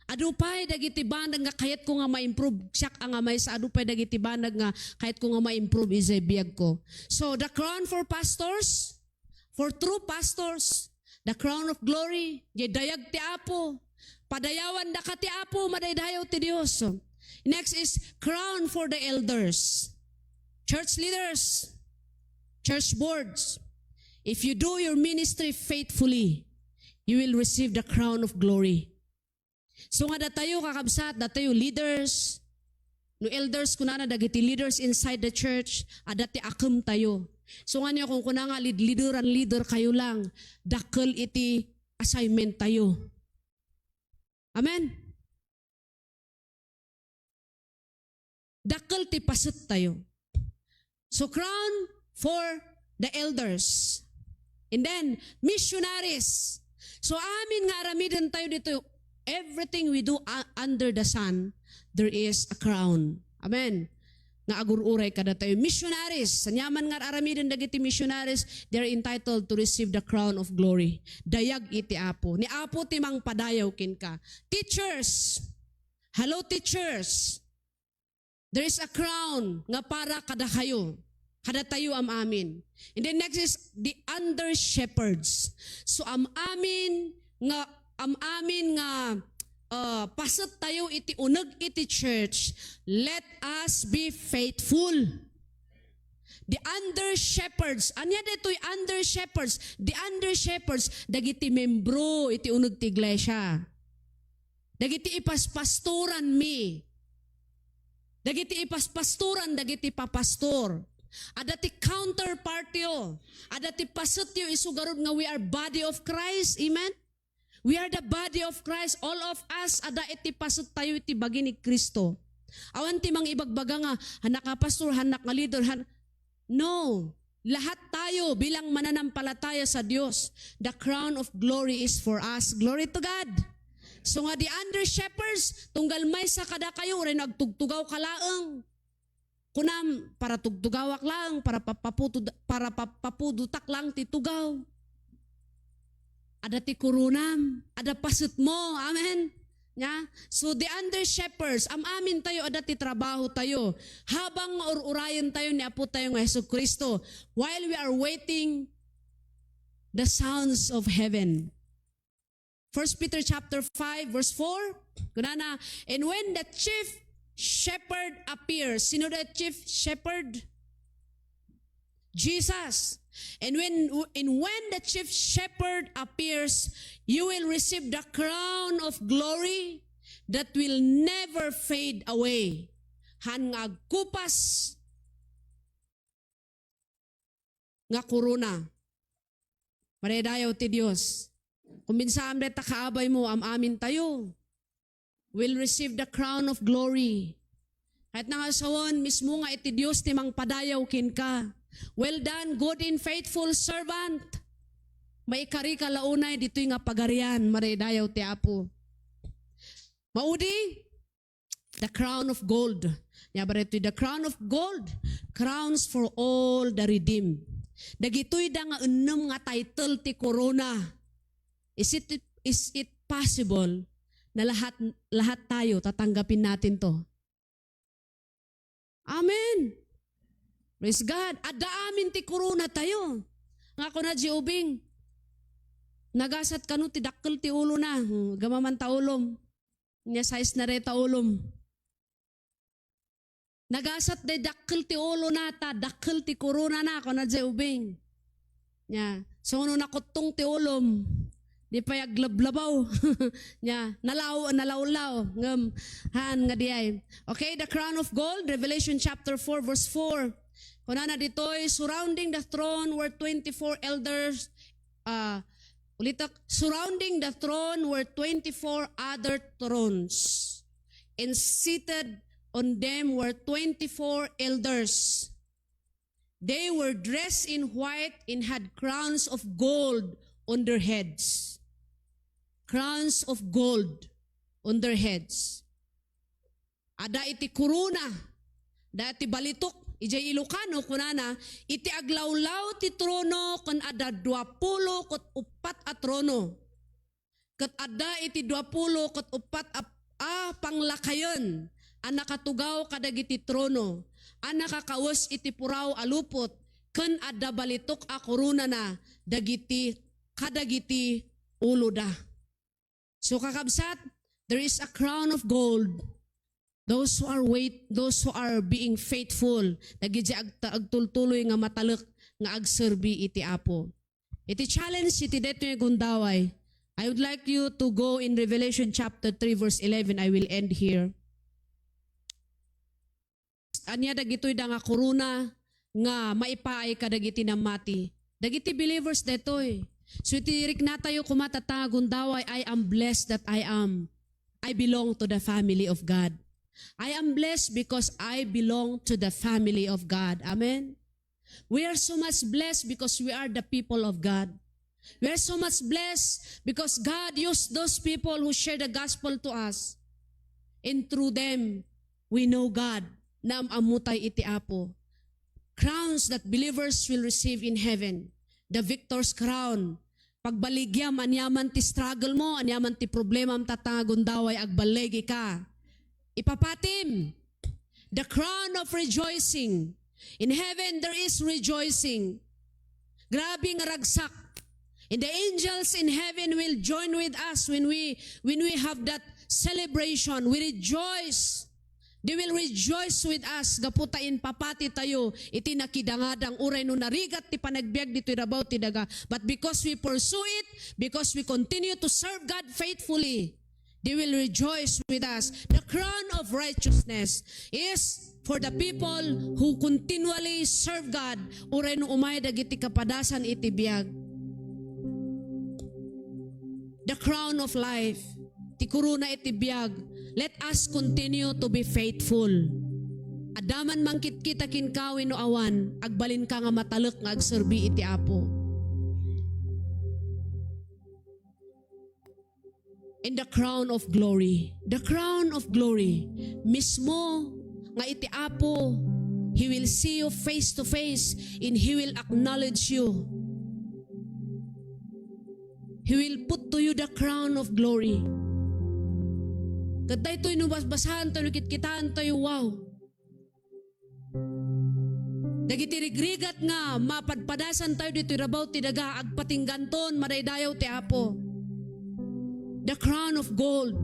Adu pay dagiti banag nga kayatko nga ma-improve, siak a nga maysa, adu pay dagiti banag nga kayatko nga ma-improve idiay biagko. So, the crown for pastors, for true pastors, the crown of glory, diay dayag ti Apo. Padayawandaka ti Apo, madaydayaw ti Dios. Next is crown for the elders. Church leaders, church boards, if you do your ministry faithfully, you will receive the crown of glory. So nga datayo, kakabsat, datayo leaders, no elders, kunana dagiti leaders inside the church, adda ti akem tayo. So nga niya, kung kuna nga lead-, leader and leader kayo lang, dakkel iti assignment tayo. Amen. Dakkel ti paset tayo. So, crown for the elders. And then, missionaries. So, amin nga aramiden tayo dito, everything we do u-, under the sun, there is a crown. Amen. Nga agur-uray kadatayo. Missionaries. Aniaman nga aramiden dagiti missionaries, they are entitled to receive the crown of glory. Dayag iti Apo. Ni Apo ti mangpadayaw kenka. Teachers. Hello, teachers. There is a crown nga para kadakayo. Kadatayo am-amin. And then next is the under shepherds. So am-amin nga, am-amin nga, uh, paset tayo iti uneg iti church. Let us be faithful. The under shepherds. Ania daytoy under shepherds? The under shepherds, dagiti membro iti uneg ti iglesia. Dagiti ipaspastoranmi. Dagiti ipaspastoran, dagiti papastor. Adda ti counterpartyo. Adda ti pasetyo isu garud nga we are body of Christ. Amen? We are the body of Christ. All of us, adda iti paset tayo iti bagi ni Cristo. Awan ti mangibagbaga nga, "Hanak nga pastor, hanak nga leader, han-," No. Lahat tayo bilang mananampalataya sa Dios, the crown of glory is for us. Glory to God. So nga the under shepherds, tunggal maysa kadakayo, uray no agtugtugaw ka laeng. Kunam, para tugtugawak laeng, para papaputud-, para papapudutak laeng ti tugaw. Adda ti koronam, adda pasetmo. Amen. Nya? So, the under shepherds, am-amin tayo adda ti trabaho tayo. Habang nga ur-urayen tayo ni Apo tayo nga Jesu-Cristo, while we are waiting the sounds of heaven. First Peter chapter five, verse four, kunana, "And when the chief shepherd appears," sino the chief shepherd? Jesus. "And when, and when the chief shepherd appears, you will receive the crown of glory that will never fade away." Han nga agkupas nga korona. Madaydayaw ti Dios. Kumbinsaam dayta kaabaymo, am-amin tayo. Will receive the crown of glory. Ket nga sawen, mismo nga iti Dios ti mangpadayaw kenka. "Well done, good and faithful servant." Maikarika la unay ditoy nga pagarian, madaydayaw ti Apo. Maudi, the crown of gold. Nia ba ditoy, the crown of gold, crowns for all the redeemed. Dagitoy da nga ennem nga title ti korona. Is it, is it possible na lahat, lahat tayo tatanggapin natin to? Amen. Praise God. Adda amin ti korona tayo. Nga kuna di ubing, nagasat kano ti dakkel ti ulona. Hmm, gamaman ta ulom. Nia size na dayta ulom. Nagasat day dakkel ti ulona ta dakkel ti koronana, kuna di ubing. Nia, so no nakuttong ti ulom, di pay aglablabaw. Nia, nalaw-, nalawlaw. Ngem, han nga diay. Okay, the crown of gold, Revelation chapter four, verse four. Kunana ditoy, "Surrounding the throne were twenty-four elders." Ah, ulitak, "Surrounding the throne were twenty-four other thrones, and seated on them were twenty-four elders. They were dressed in white and had crowns of gold on their heads." Crowns of gold on their heads. Adda iti korona, adda iti balitok, Idiay Ilocano, kunana, iti aglawlaw ti trono ken adda duapulo ket uppat a trono. Ket adda iti duapulo ket uppat a, a panglakayen a nakatugaw kadagiti trono, a nakakawes iti puraw a lupot, ken adda balitok a koronana dagiti, kadagiti uloda. So, kakabsat, there is a crown of gold. Those who are wait, those who are being faithful, dagiti agta-, agtultuloy nga matalek nga agserbi iti Apo. Iti challenge iti daytoy nga gundaway, I would like you to go in Revelation chapter three, verse eleven. I will end here. Ania dagitoy da nga korona nga maipaay kadagiti nammati? Dagiti believers daytoy. So, iti riknatayo koma tatta nga gundaway, "I am blessed that I am. I belong to the family of God. I am blessed because I belong to the family of God." Amen? We are so much blessed because we are the people of God. We are so much blessed because God used those people who share the gospel to us. And through them, we know God. Naam-ammotay iti Apo. Crowns that believers will receive in heaven. The victor's crown. Pagbaligiam, aniaman ti struggle mo, aniaman ti problemam, tatta nga gundaway, agbaligi ka. Ipapatim. The crown of rejoicing. In heaven, there is rejoicing. Grabe nga ragsak. And the angels in heaven will join with us when we, when we have that celebration. We rejoice. They will rejoice with us gapu ta impapati tayo iti nakidangadang uray no narigat ti panagbiag ditoy rabaw ti daga. But because we pursue it, because we continue to serve God faithfully, they will rejoice with us. The crown of righteousness is for the people who continually serve God, uray no umay dagiti kapadasan iti biag. The crown of life, ti korona iti biag. Let us continue to be faithful. Adda man mangkitkita kenka wenno awan, agbalinka nga matalek nga agserbi iti Apo. In the crown of glory. The crown of glory. Mismo nga iti Apo, He will see you face to face and He will acknowledge you. He will put to you the crown of glory. Ket daytoy no basbasaantayo, no kitkitaantayo, wow. Dagiti rigrigat nga mapadpadasantayo ditoy rabaw ti daga, agpatingganton, madaydayaw ti Apo. The crown of gold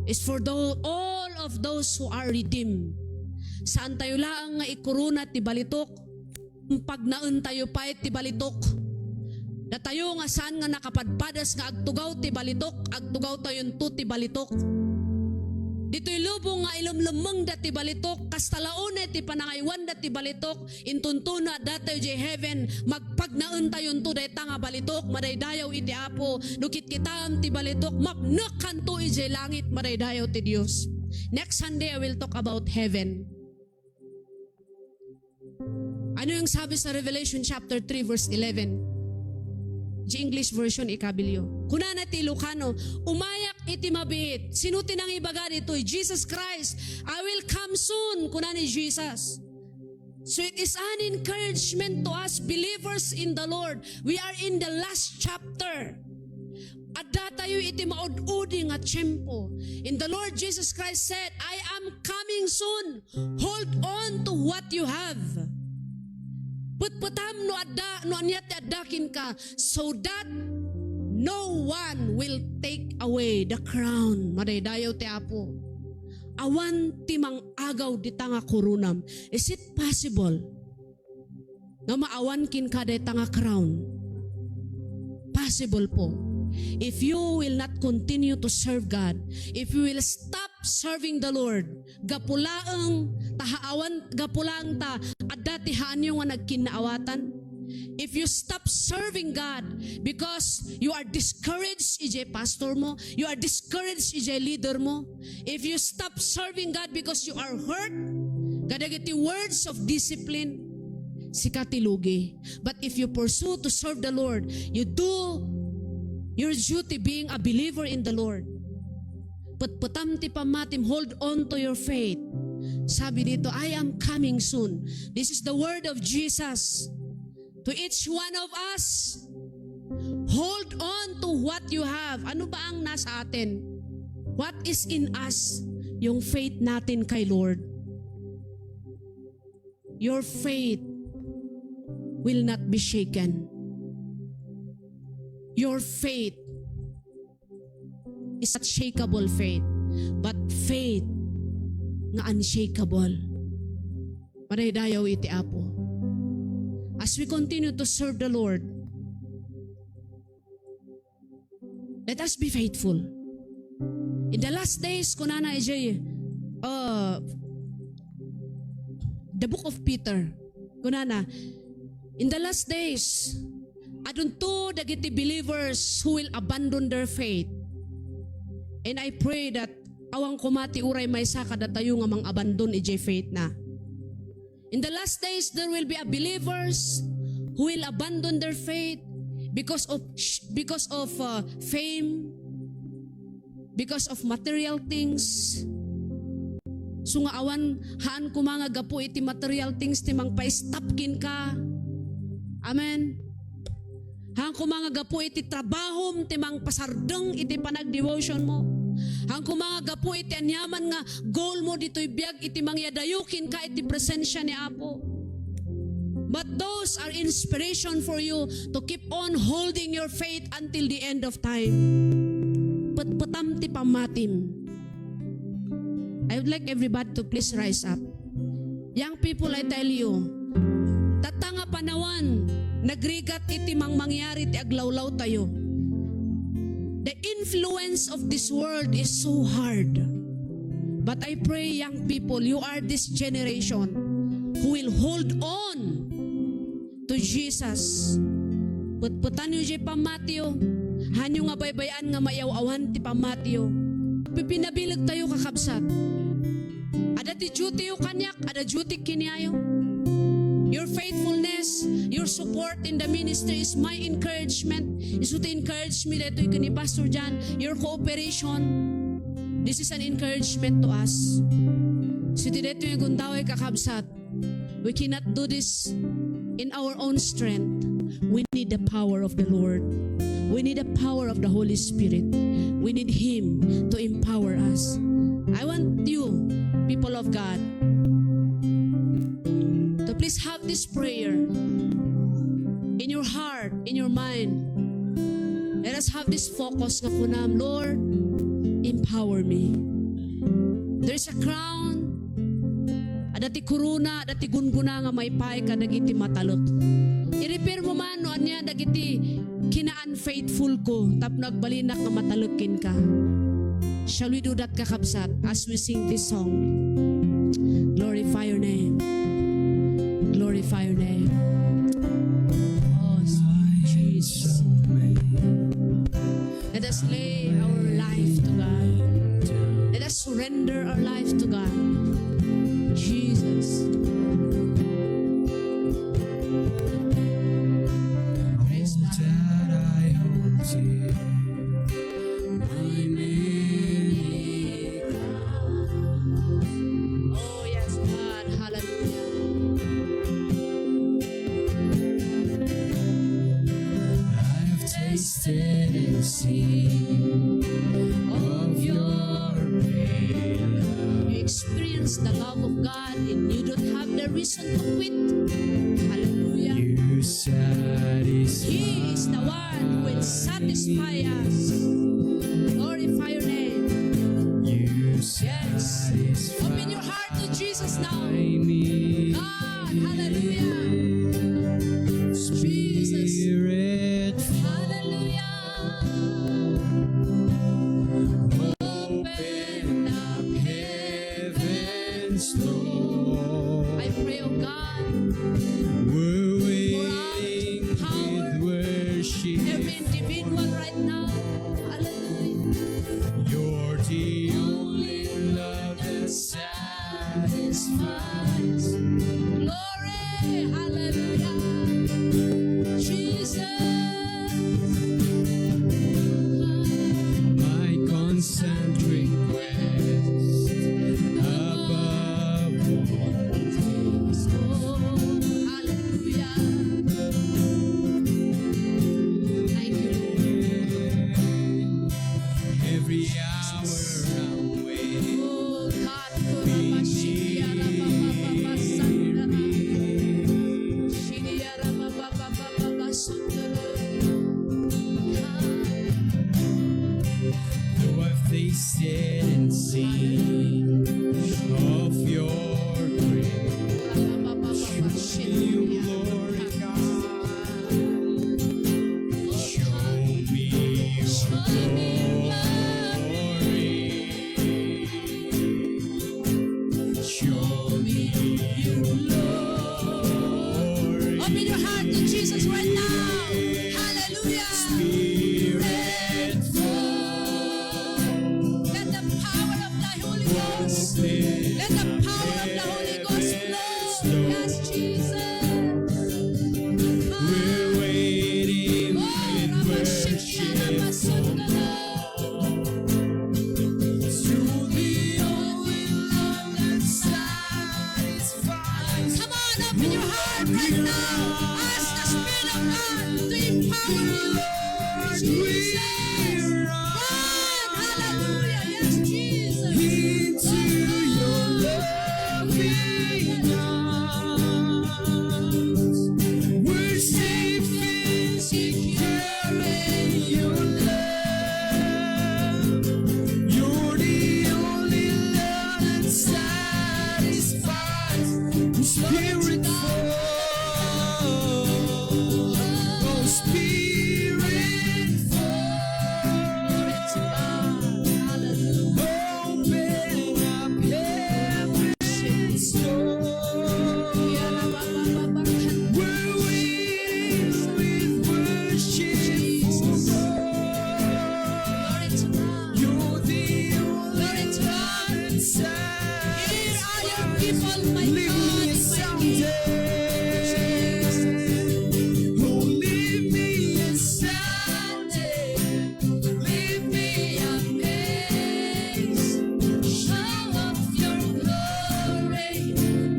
is for tho-, all of those who are redeemed. Saantayo laeng nga ikorona ti balitok, pagnaentayo pay ti balitok. Datayo nga saan nga nakapadpadas nga agtugaw ti balitok, agtugawtayonto ti balitok. Ditoy lubong nga ilumlemmengda ti balitok, kasta la unay ti panangayuanda ti balitok, intonto no addatayo idiay heaven, magpagnaentayonto dayta nga balitok, madaydayaw iti Apo. No kitkitaem ti balitok, mapnekkanto idiay langit, madaydayaw ti Dios. Next Sunday, I will talk about heaven. Ano yung sabi sa Revelation chapter three, verse eleven? Di English version, ikabilyo. Kunana ti Ilocano, "Umayak iti mabiit." Sino ti nangibaga ditoy? Jesus Christ. "I will come soon," kuna ni Jesus. So it is an encouragement to us believers in the Lord. We are in the last chapter. Addatayo iti maud-udi nga tiempo. And the Lord Jesus Christ said, "I am coming soon. Hold on to what you have." Petpetam no adda, no ania ti adda kenka, so that no one will take away the crown. Madaydayaw ti Apo. Awan ti mang-agaw dita nga koronam. Is it possible nga maawan kenka dayta nga crown? Possible po. If you will not continue to serve God, if you will stop serving the Lord, gapu laeng ta haawan, gapu laeng ta adda ti haanyo nga nagkinnaawatan. If you stop serving God because you are discouraged idiay pastor mo, you are discouraged idiay leader mo, if you stop serving God because you are hurt kadagiti words of discipline, sika ti lugi. But if you pursue to serve the Lord, you do your duty being a believer in the Lord. Petpetam ti pammatim, hold on to your faith. Sabi dito, "I am coming soon." This is the word of Jesus to each one of us. Hold on to what you have. Ano ba ang nasa atin? What is in us? Yung faith natin kay Lord. Your faith will not be shaken. Your faith is unshakable faith, but faith nga unshakable. Madaydayaw iti Apo. As we continue to serve the Lord, let us be faithful. In the last days, kunana idiay, uh, the book of Peter, kunana, in the last days, adunto dagiti believers who will abandon their faith. And I pray that awan koma ti uray maysa kadatayo nga mang-abandon idiay faith na. In the last days, there will be a believers who will abandon their faith because of sh-, because of, uh, fame, because of material things. So nga awan, haan koma nga gapu iti material things ti mangpa-stop kenka. Amen. Haan koma nga gapu iti trabahom ti mangpasardeng iti panagdevotion mo. Haan koma nga gapu iti aniaman nga goal mo ditoy biag iti mangyadayo kenka iti presensia ni Apo. But those are inspiration for you to keep on holding your faith until the end of time. Petpetam ti pammatim. I would like everybody to please rise up. Young people, I tell you, tatta nga panawan, nagrigat iti mangmangyari ti aglawlawtayo. The influence of this world is so hard. But I pray, young people, you are this generation who will hold on to Jesus. Petpetanyo diay pammatiyo. Hanyo nga baybay-an nga maiyaw-awan ti pammatiyo. Pipinabilegtayo, kakabsat. Adda ti duty-yo kaniak, adda duty kaniayo. Your faithfulness, your support in the ministry is my encouragement. Isu ti encourage mi daytoy ken ni Pastor John, your cooperation. This is an encouragement to us. Isu ti daytoy nga gundaway, kakabsat. We cannot do this in our own strength. We need the power of the Lord. We need the power of the Holy Spirit. We need Him to empower us. I want you, people of God, to please have this prayer in your heart, in your mind. Let us have this focus nga kunam, "Lord, empower me." There's a crown. Adda ti korona, adda ti gunggona nga maipaay kadagiti matalek. I-refer mo man no ania dagiti kina-unfaithful ko tapno agbalinak nga matalek kenka. Shall we do that, kakabsat, as we sing this song? Glorify your name. Glorify your name. Oh, Jesus. Let us lay our life to God. Let us surrender our life to God. Jesus. Praise God. Oh, yes, God. Hallelujah. I've tasted and seen of your great love. You experience the love of God and you don't have the reason to quit. Hallelujah. You satisfy. He is the one who will satisfy us. Glorify your name. You satisfy. Open your heart to Jesus now. God, hallelujah. Jesus. Hallelujah. Open up heaven's door. I pray, oh God, pour out your power every individual right now. Hallelujah. You're the only love that satisfies. Glory, hallelujah. Open your heart to Jesus right now. Hallelujah. Let the power of the Holy Ghost, let the power of the Holy Ghost flow. Yes, Jesus. We're waiting with worship. Come on, open your heart right now. Ask the Spirit of God to empower you. Lord, we Jesus. Run. Hallelujah. Yes, Jesus. Into your loving arms. We're safe and secure in your love. You're the only love that satisfies. Spirit fall. Oh, Spirit fall. Open up heaven's door. We're waiting with worship for more. You're the only Lord that satisfies. Here are your people, my God, my King. Oh, leave me astounded, leave me amazed. Show off your glory,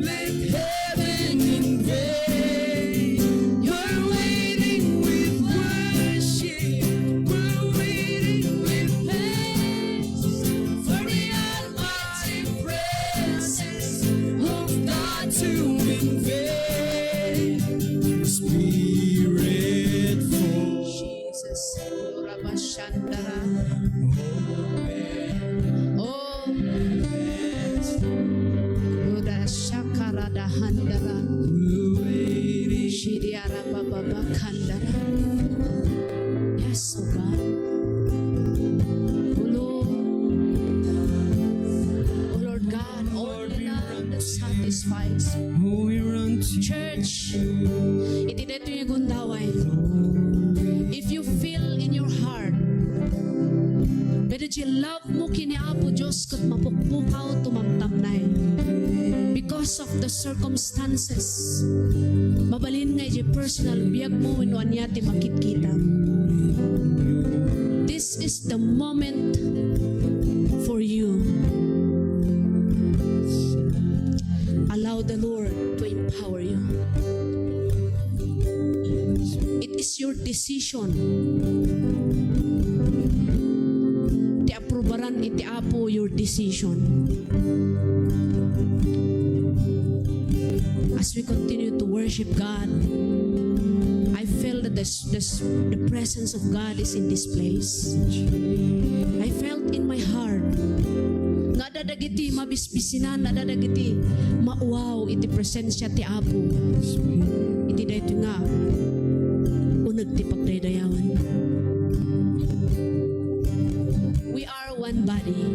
let heaven invade. We're waiting with worship, we're waiting with praise for the Almighty presence of God to invade. Spirit fall. Jesus. Rabashandara. Oh. Buda shakarada handara. Shidiara bababa kandara. Yes, oh God. Oh Lord. Oh Lord God, only love that satisfies. Church, iti daytoy nga gundaway, if you feel in your heart, pwede ti love mo ken ni Apo Dios ket mapukpukaw, tumamtamnay because of the circumstances. Mabalin nga iti personal biag mo wenno ania ti makitkitam. This is the moment for you. Allow the Lord to empower you. It is your decision. Ti aprubaran iti Apo your decision. As we continue to worship God, I feel that this, this, the presence of God is in this place. I felt in my heart nga adda dagiti mabisbisinan, adda dagiti mauwaw iti presensia ti Apo iti daytoy nga uneg ti pagdaydayawan. We are one body.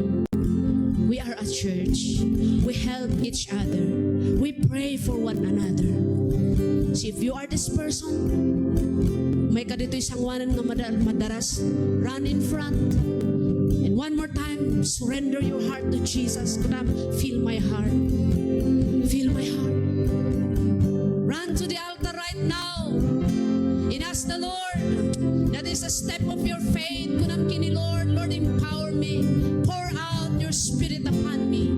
We are a church. We help each other. We pray for one another. So if you are this person, may ka ditoy sanguanan nga mada-, madaras, run in front. And one more time, surrender your heart to Jesus. Kunam, "Fill my heart. Fill my heart." Run to the altar right now and ask the Lord. That is a step of your faith. Kunam ken ni Lord, "Lord, empower me. Pour out your spirit upon me."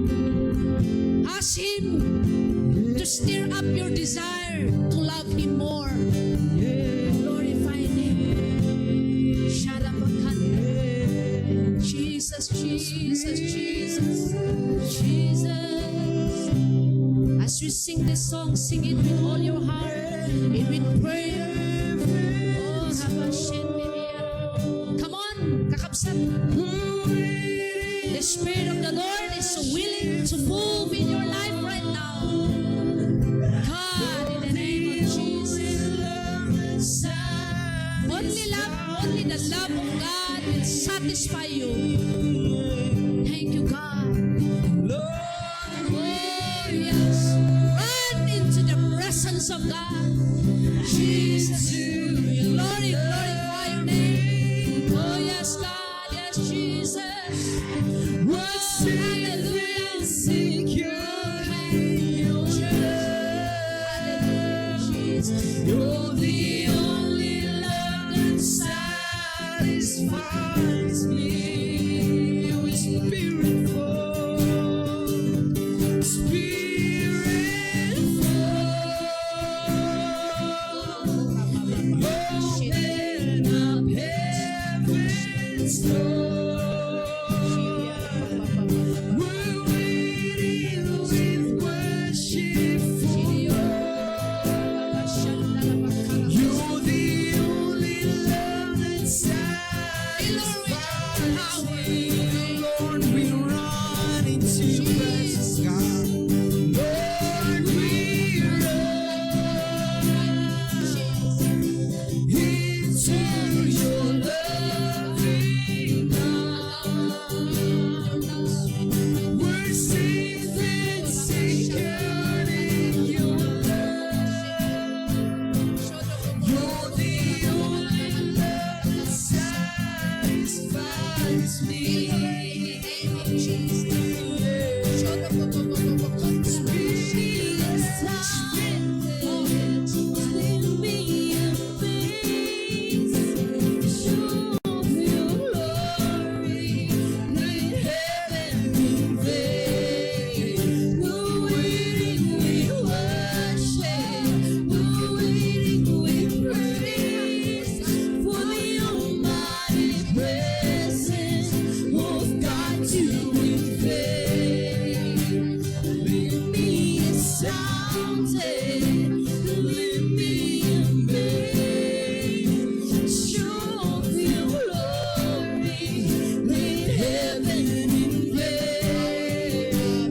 Ask Him to stir up your desire to love Him more. Glorify Him. Sharabakan. Jesus, Jesus, Jesus, Jesus. As we sing this song, sing it with all your heart and with prayer. Oh, Rabashenderia. Come on, kakabsat. The Spirit of the Lord is willing to move in your life right now. God, in the name of Jesus. Only love, only the love of God will satisfy you. Thank you, God. Oh, yes. Run into the presence of God. The only love that satisfies me is spirit-filled, spirit-filled. Open up heaven's door. We're waiting with worship for you. You're the only love that satisfies me. Lord, we run into your presence, God. Lord, we run into your loving arms. We're safe and secure in your love. You're the only love that satisfies me. Mighty presence of God to invade. Lead me a sound, lead me a way. Show your glory, let heaven invade.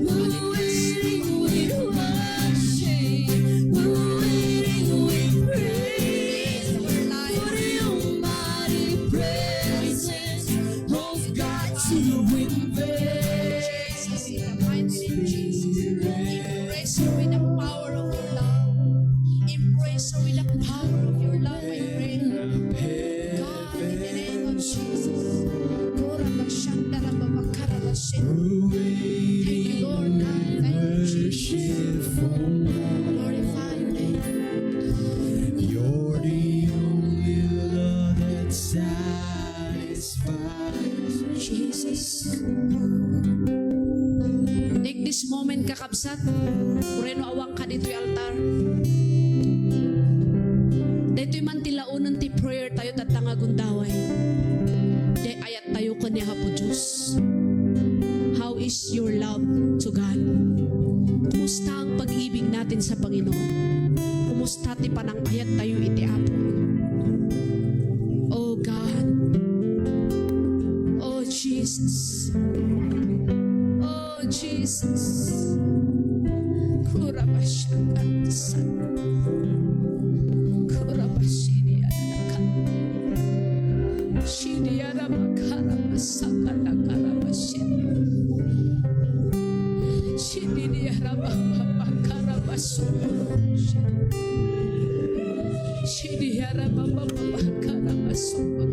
We're waiting, we worship, we're waiting, we praise for the almighty presence of God to invade. Jesus, in the mighty name of Jesus, impress her with the power of your love. Impress her with the power of your love, I pray. God, in the name of Jesus. Thank you, Lord God. Thank you, Jesus. Glorify your name. You're the only love that satisfies. Jesus. Take this moment, kakabsat. Ureno awan ka ditoy altar. Daytoy man ti laonen ti prayer tayo tatta nga gundaway. Diay ayat tayo ken ni Apo Dios. How is your love to God? Kumusta ang pag-ibig natin sa Panginoon? Kumusta ti panangayat tayo iti Apo? Oh God. Oh Jesus. Oh Jesus. Kurabasyakan san. Kurabasidi anakan. Shidi arabakara masaka nakara masidi. Shidi arabakara masidi. Shidi arabakara masidi.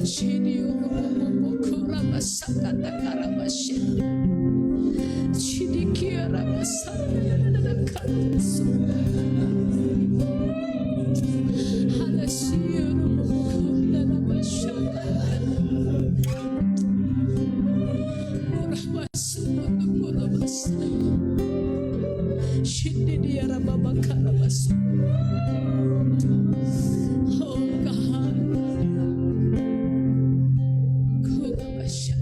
Shidi urubukura masaka nakara masidi. Shidi kiara masaka nakara masidi. Hallelujah. Oh God. Kurabasya.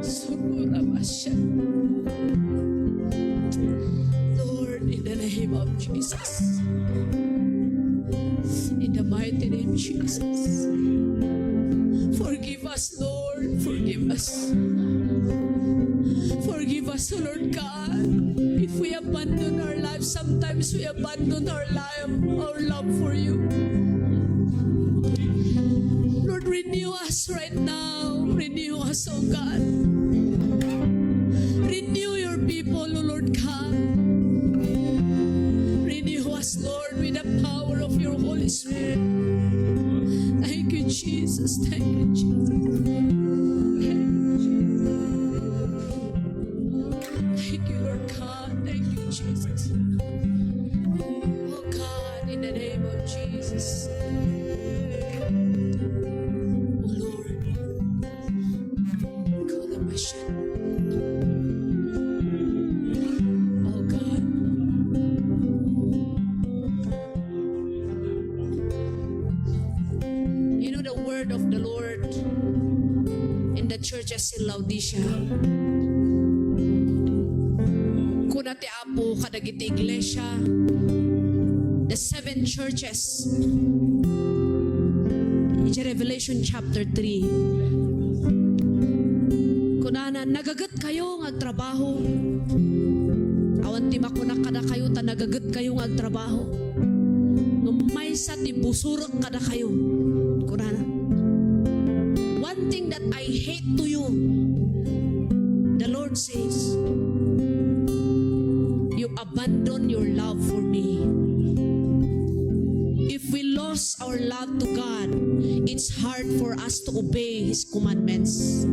Sukurabasya. Lord, in the name of Jesus. In the mighty name of Jesus. Forgive us, Lord. Forgive us. Forgive us, O Lord God. If we abandon our life, sometimes we abandon our life, our love for you. Lord, renew us right now. Renew us, O God. Renew your people, O Lord God. Renew us, Lord, with the power of your Holy Spirit. Thank you, Jesus. Thank you, Jesus. Thank you, Jesus. Thank you, Lord God. Thank you, Jesus. Oh God, in the name of Jesus. Oh Lord. Oh God. You know the word of the Lord in the churches in Laodicea. Kuna ti Apo kadagiti iglesia, the seven churches. Iti Revelation chapter three, kunana, "Nagaget kayo nga agtrabaho." Awan ti makuna kadakayo ta nagaget kayo nga agtrabaho. Ngem maysa ti busurek kadakayo. Kunana, "One thing that I hate to you," the Lord says, "you abandon your love for me." If we lost our love to God, it's hard for us to obey His commandments.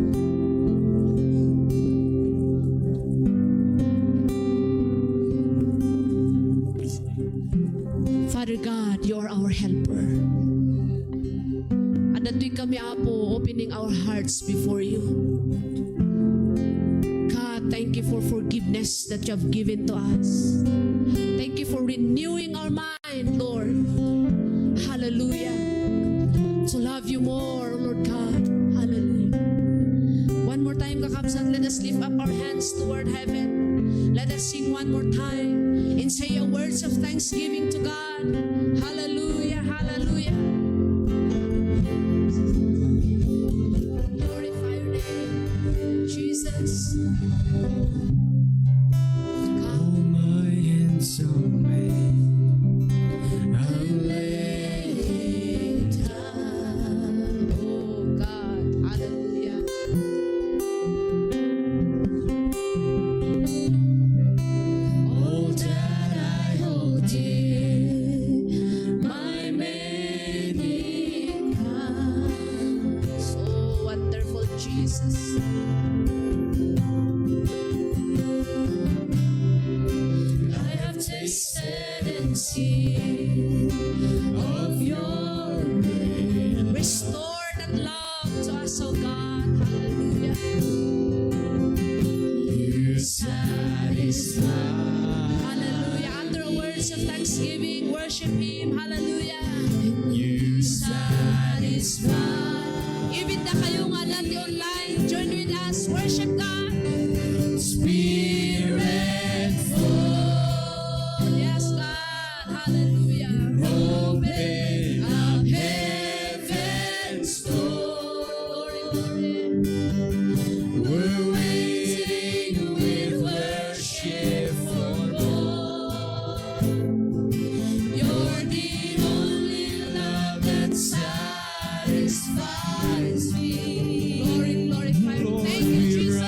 Father God, you are our helper. Adda ditoy kami, Apo, opening our hearts before you. God, thank you for forgiveness that you have given to us. Thank you for renewing our mind, Lord. Hallelujah. To love you more, O Lord God. Hallelujah. One more time, kakabsat, let us lift up our hands toward heaven. Let us sing one more time and say a words of thanksgiving to God. Hallelujah, hallelujah. Glorify your name, Jesus. Come, my handsome man, and lay it down. Oh God, hallelujah. All that I hold dear, my many crowns. Oh, wonderful Jesus. I have tasted and seen of your grace. Restore that love to us, oh God. Hallelujah. You satisfy. Hallelujah. Under words of thanksgiving, worship Him. Hallelujah. You satisfy. Even dakayo nga adda online, join with us. Worship God. Spirit full. Yes, God. Hallelujah. Open up heaven's door. Glory, glory. We're waiting with worship for more. You're the only love that satisfies me. Glory, glorify. Thank you, Jesus.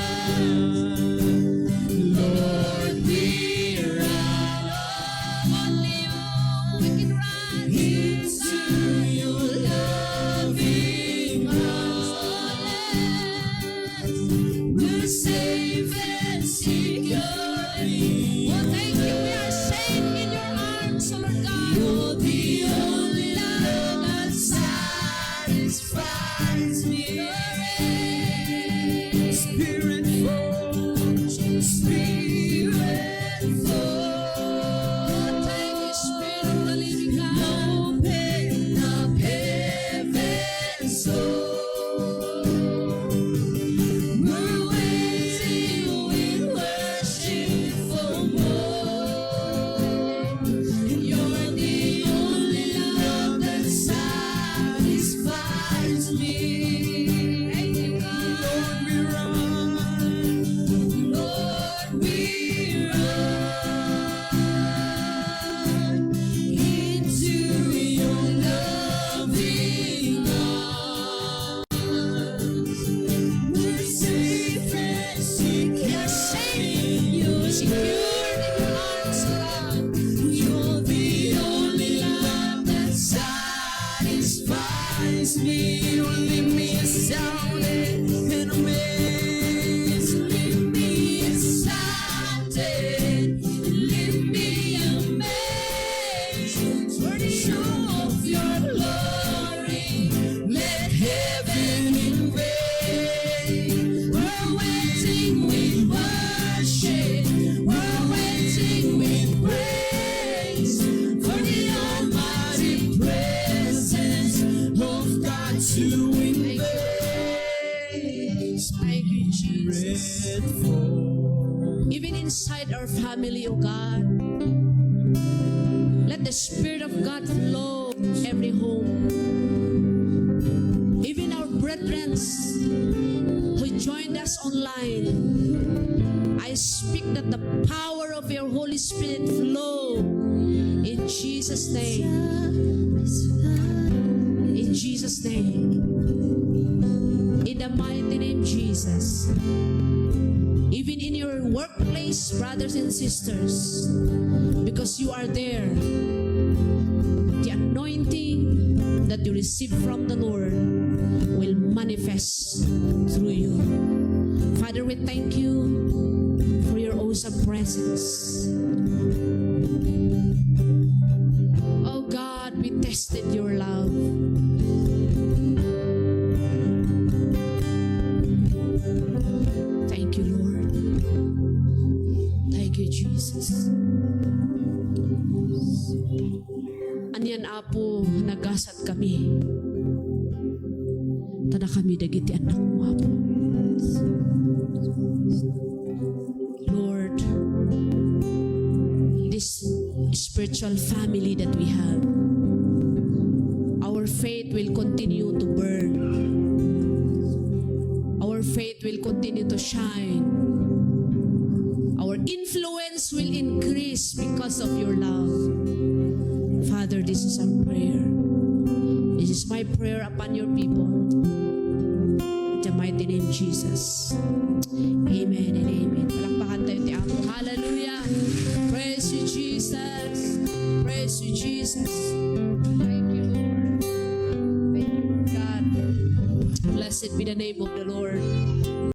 Guide our family, O God. Let the Spirit of God flow every home. Even our brethren who joined us online, I speak that the power of your Holy Spirit flow in Jesus' name. In Jesus' name. In the mighty name, Jesus. Even in your workplace, brothers and sisters, because you are there, the anointing that you receive from the Lord will manifest through you. Father, we thank you for your awesome presence. Oh God, we tested your love. Thank you, Lord. Thank you, Jesus. Anian, Apo, nagasat kami. Tadakami dagiti annakmo, Apo. Lord, this spiritual family that we have, our faith will continue to burn. Our faith will continue to shine. Our influence will increase because of your love. Father, this is our prayer. This is my prayer upon your people. In the mighty name, Jesus. Amen and amen. Palakpakan tayo ti Apo. Hallelujah. Praise you, Jesus. Praise you, Jesus. Thank you, Lord. Thank you, Lord God. Blessed be the name of the Lord.